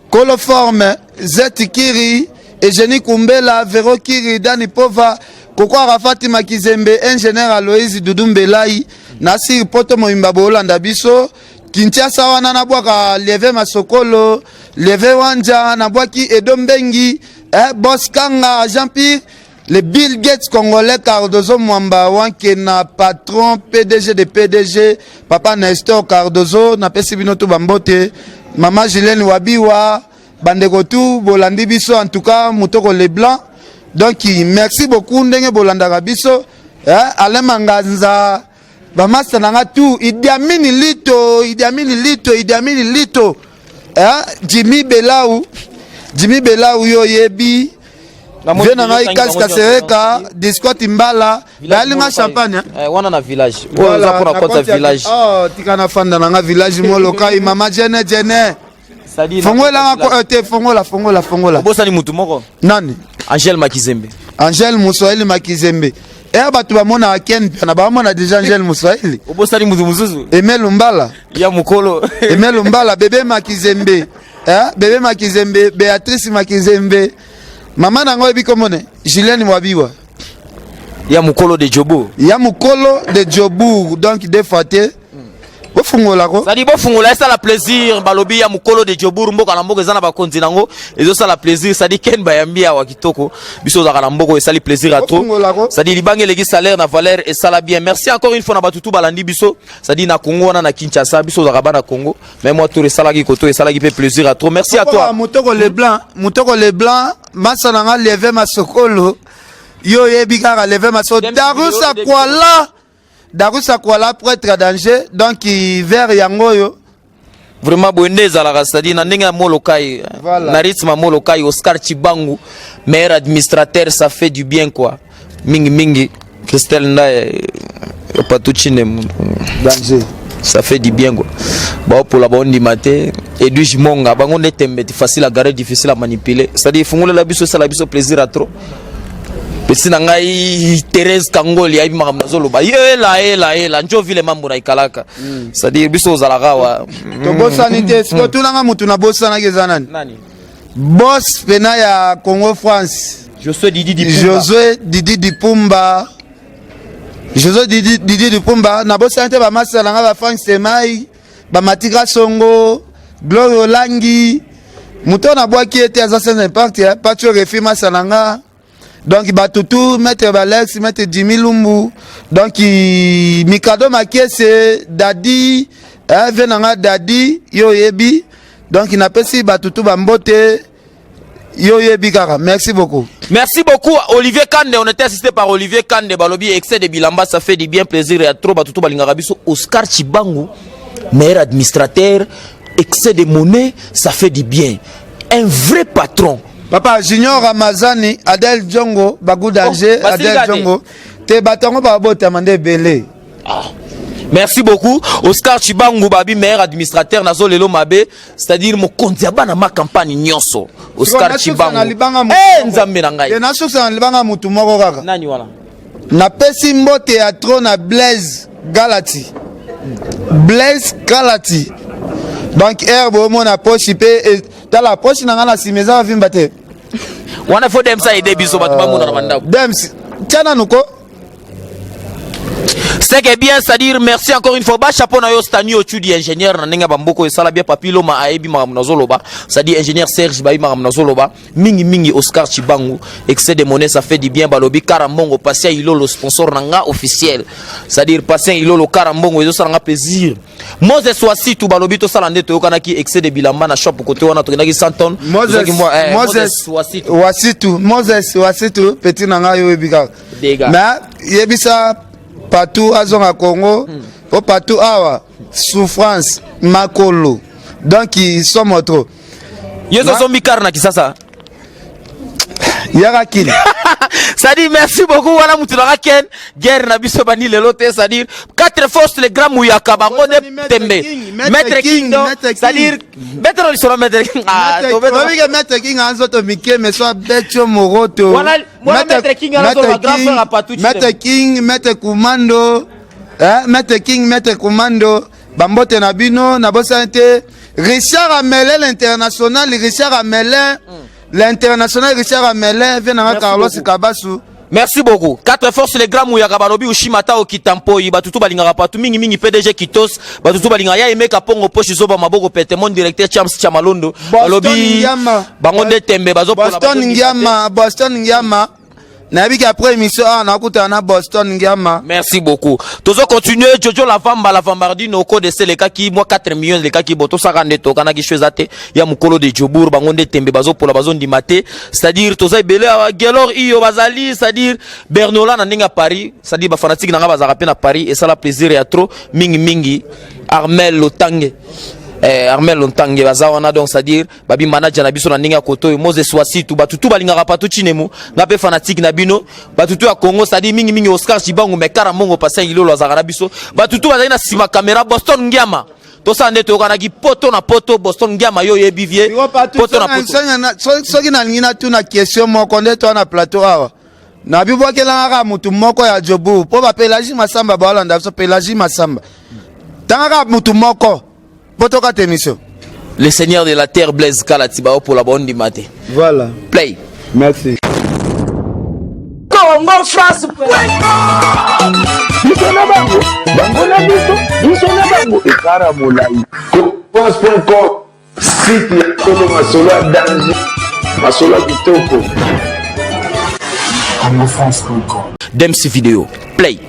Kolo Forme Zeti Kiri Eugénie Kumbela Vero Kiri Dani Pova Koko Arafati Makizembe ingénieur Aloïse Doudou Mbelai Nasir Poto Moyimba bolanda biso Kinshasa wana nabwaka Lieve Masokolo Lieve Wanja nabwaki Edo Mbengi eh, Boss Kanga Jean Pierre le Bill Gates congolais Cardozo Mwamba Wankena patron PDG de PDG papa Nestor Cardozo napesi bino tu bambote mama Julienne Wabiwa bandeko tu bolandi biso en tout cas Mutoko Leblanc donc merci beaucoup ndenge bolandaka biso eh, Alain Manganza bamasta na nga tu Idi Amin Lito Idi Amin Lito Idi Amin Lito eh, Jimmy Belau Jimmy Belau yo yebi vie na ngai kasi kasereka discote mbala bayalinga champagne eh, wana na village oyo eza mpona kota village oh, tika nafanda na nga village molokai mama jene jene fongola nga eh, te fongola fongola fongola obosani mutu moko nani Angèle Makizembe Angèle Muswahili Makizembe eya bato bamonaka Ken Mpiana bamona deja Angèle Muswahili obosani mutu mosusu Aimé Lumbala ya mokolo Aimé Lumbala bebe Makizembe eh, bebe Makizembe Béatrice Makizembe mama na yango oyebi komone Julienne Mwabiwa ya mokolo de Jobourg ya mokolo de Jobourg donc deux fois te bofungola ko sadi bofungola esala plaisir balobi ya mokolo de Jobourg mboka na mboka eza na bakonzi nango ezosala plaisir sadi ken bayambi awa kitoko biso ozalaka na mboka esali plaisir ya trop sadi libanga eleki salaire na valeur esala bien merci encore une fois na bato tu balandi biso sadi na Congo wana na Kinshasa biso ozalaka bana Congo mais moi tour esalaki koto esalaki pe plaisir à trop merci à toi motoko leblanc motoko leblanc masa na nga leve masokolo yo oyebi kaka leve masokolo darusa kwala darusa kwala prêtre danger donc verre yango oyo vraiment boye nde ezalaka c'est-à-dire na ndenge ya molokai voilà. na rythme ya molokai oscar chibangu meilleur administrateur ça fait du bien quoi mingi mingi christelle ndaye patuchine danger ça fait du bien quoi baopola baondima te edwige monga bango nde tembe te facile à garer difficile à manipuler c'est-à-dire fungolela biso esala biso plaisir à trop pesi na ngai Thérèse Kangoli ayebi makambo nazoloba yela yela yela njo vile mambo na ikalaka mm. c'est-à-dire biso ozalaka awa tobosani te sikoyo mm. tunanga motu nabosanaki eza nani nani boss pena ya Congo France Josué Didi Dipumba Josué Didi Dipumba Josué Didi, Didi Dipumba nabosani te bamasa na ngai ba Frank Semai bamatika songo Gloire Olangi moto oyo nabwaki ye te aza sans impact patio refi masa na nga donc bato tout maître balex maître Jimmy Lumbu donc Mikado Makiese Dadi eh, vie na nga Dadi yo oyebi donc napesi bato tout bambote yo oyebi kaka merci beaucoup Merci beaucoup Olivier Kande, on était assisté par Olivier Kande balobi excès de bilamba ça fait du bien plaisir et à trop batutu balingaka biso Oscar Chibangu meilleur administrateur excès de monnaie ça fait du bien un vrai patron Papa Junior Ramazani Adèle Djongo Bagou danger Oh, Adèle basilika te. Djongo te bato yango babotama nde ebele Ah. Merci beaucoup Oscar Chibangu babi meilleur administrateur nazo lelo mabe c'est-à-dire mokonzi ya bana ma campagne nyonso Oscar Chibangu eh nzambe na ngai nasukisa na libanga mutu moko kaka nani wana napesi mbote ya trop na Blaise Galati Blaise Galati donc aire bomona poche mpe tala poche na ngai na nsima eza bavimba te. Wana faut Dems aider biso bato bamona na bandako. Dems tia nanu ko. C'est que bien, c'est-à-dire merci encore une fois. Ba chapeau na yo Stani Ochudi ingénieur na ndenge bamboko esala bien papi Loma ayebi makambo nazoloba. C'est-à-dire ingénieur Serge bayebi makambo nazoloba. Mingi mingi Oscar Chibangu excès de monnaie ça fait du bien balobi Karambongo Patient Ilolo sponsor na nga officiel. C'est-à-dire Patient Ilolo Karambongo ezosala nga plaisir. Moses Wasitu balobi tosala nde toyokanaki excès de bilamba na shop côté wana tokendaki 100 tonnes. Moses, Tozwaki mwa, eh, Moses, Moses Wasitu. Wasitu, Moses Wasitu, petit na ngai oyebi kaka. Dega. Mais yebisa partout azonga Congo, po partout awa souffrance makolo. Donc ils sont trop. Yeso sombi car na Kisasa. Yaka kini. C'est-à-dire merci beaucoup wana mutu nanga Ken guerre na biso bani lelo te, c'est-à-dire quatre forces le grand Muyaka bango nde tembe Maître King, donc, c'est-à-dire maître lisolo Maître King, ah to maître. Obike Maître King anzoto mike mais so abetio moroto. Wana Maître King ana zo ba grand frère à Patou. Maître King, Maître Commando, hein, Maître King, Maître Commando, bambote na bino na bosani te Richard Amelin l'international, Richard Amelin l'international, Richard Amelin vient na Carlos beaucoup. Kabasu. Merci beaucoup. Quatre forces les grands Muyaka balobi ushimata okitampoi batutu balingaka patu mingi mingi PDG Kitos batutu balingaka ya Emeka Pongo poche zoba maboko pete mon directeur Chams Chamalondo balobi Ngiama. bango nde tembe bazo Boston Ngiama, Boston Ngiama. Nayebi ke après émission awa nakutana na Boston Ngiama. Merci beaucoup. Tozo continuer Jojo Lavamba Lavambardino ko de selekaki moi 4 millions lekaki boto saka nde tokanaki chose te ya mukolo de Jobour bango nde tembe bazo pola bazo ndima te, c'est-à-dire toza ebele awa Gelor iyo bazali, c'est-à-dire Bernola na ndenge ya Paris, c'est-à-dire ba fanatique nanga bazaka pe na Paris et ça la plaisir ya trop mingi mingi Armel Lotange, Armel Lotange baza wana, donc c'est-à-dire babi manager na biso na ndenge ya koto oyo Moses Wasitu batutu balingaka patu chinemu nga pe fanatique na bino batutu ya Congo, c'est-à-dire mingi mingi Oscar Chibangu mais Karamongo Patient Ilolo azaka na biso batutu bazali na sima caméra Boston Ngiama tosala nde toyokanaki poto na poto Boston Ngiama yo oyebi vie poto na poto. Soki nalingi natuna question moko nde toa na plateau awa nabibwakelanga kaka mutu moko ya Jobour mpo bapelagie Masamba baolanda biso. Pelagie Masamba, tanga kaka mutu moko mpo tokata émission. Le seigneur de la terre Blaise Kalati baopola baondima te. Voilà. Play. Merci. Congo France. Biso na bango, bango na biso, biso na bango ekara molai. France.com, site ya solo, masolo ya danger, masolo ya kitoko. CongoFrance.com. Dems video play.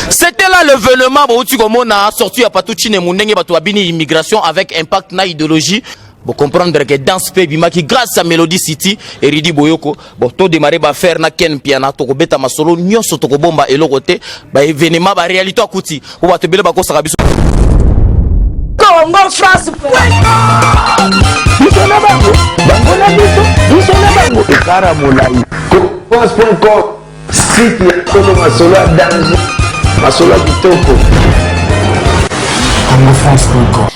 C'était là l'événement bouti komona sorti ya Patou Chinemu ndenge bato babini immigration avec impact na idéologie. Bo comprendre que danse pe bimaki grâce à Melody City et Ridi Boyoko. Bon to démarrer ba faire na Ken Piana to kobeta masolo nyonso to kobomba eloko te ba événement ba réalité akuti po bato ebele bakosaka biso. Congo France. Biso na bango, bango na biso, biso na bango. Ekara molai. France.com site ya solo masolo ya danger masolo ya kitoko. congofrance.com.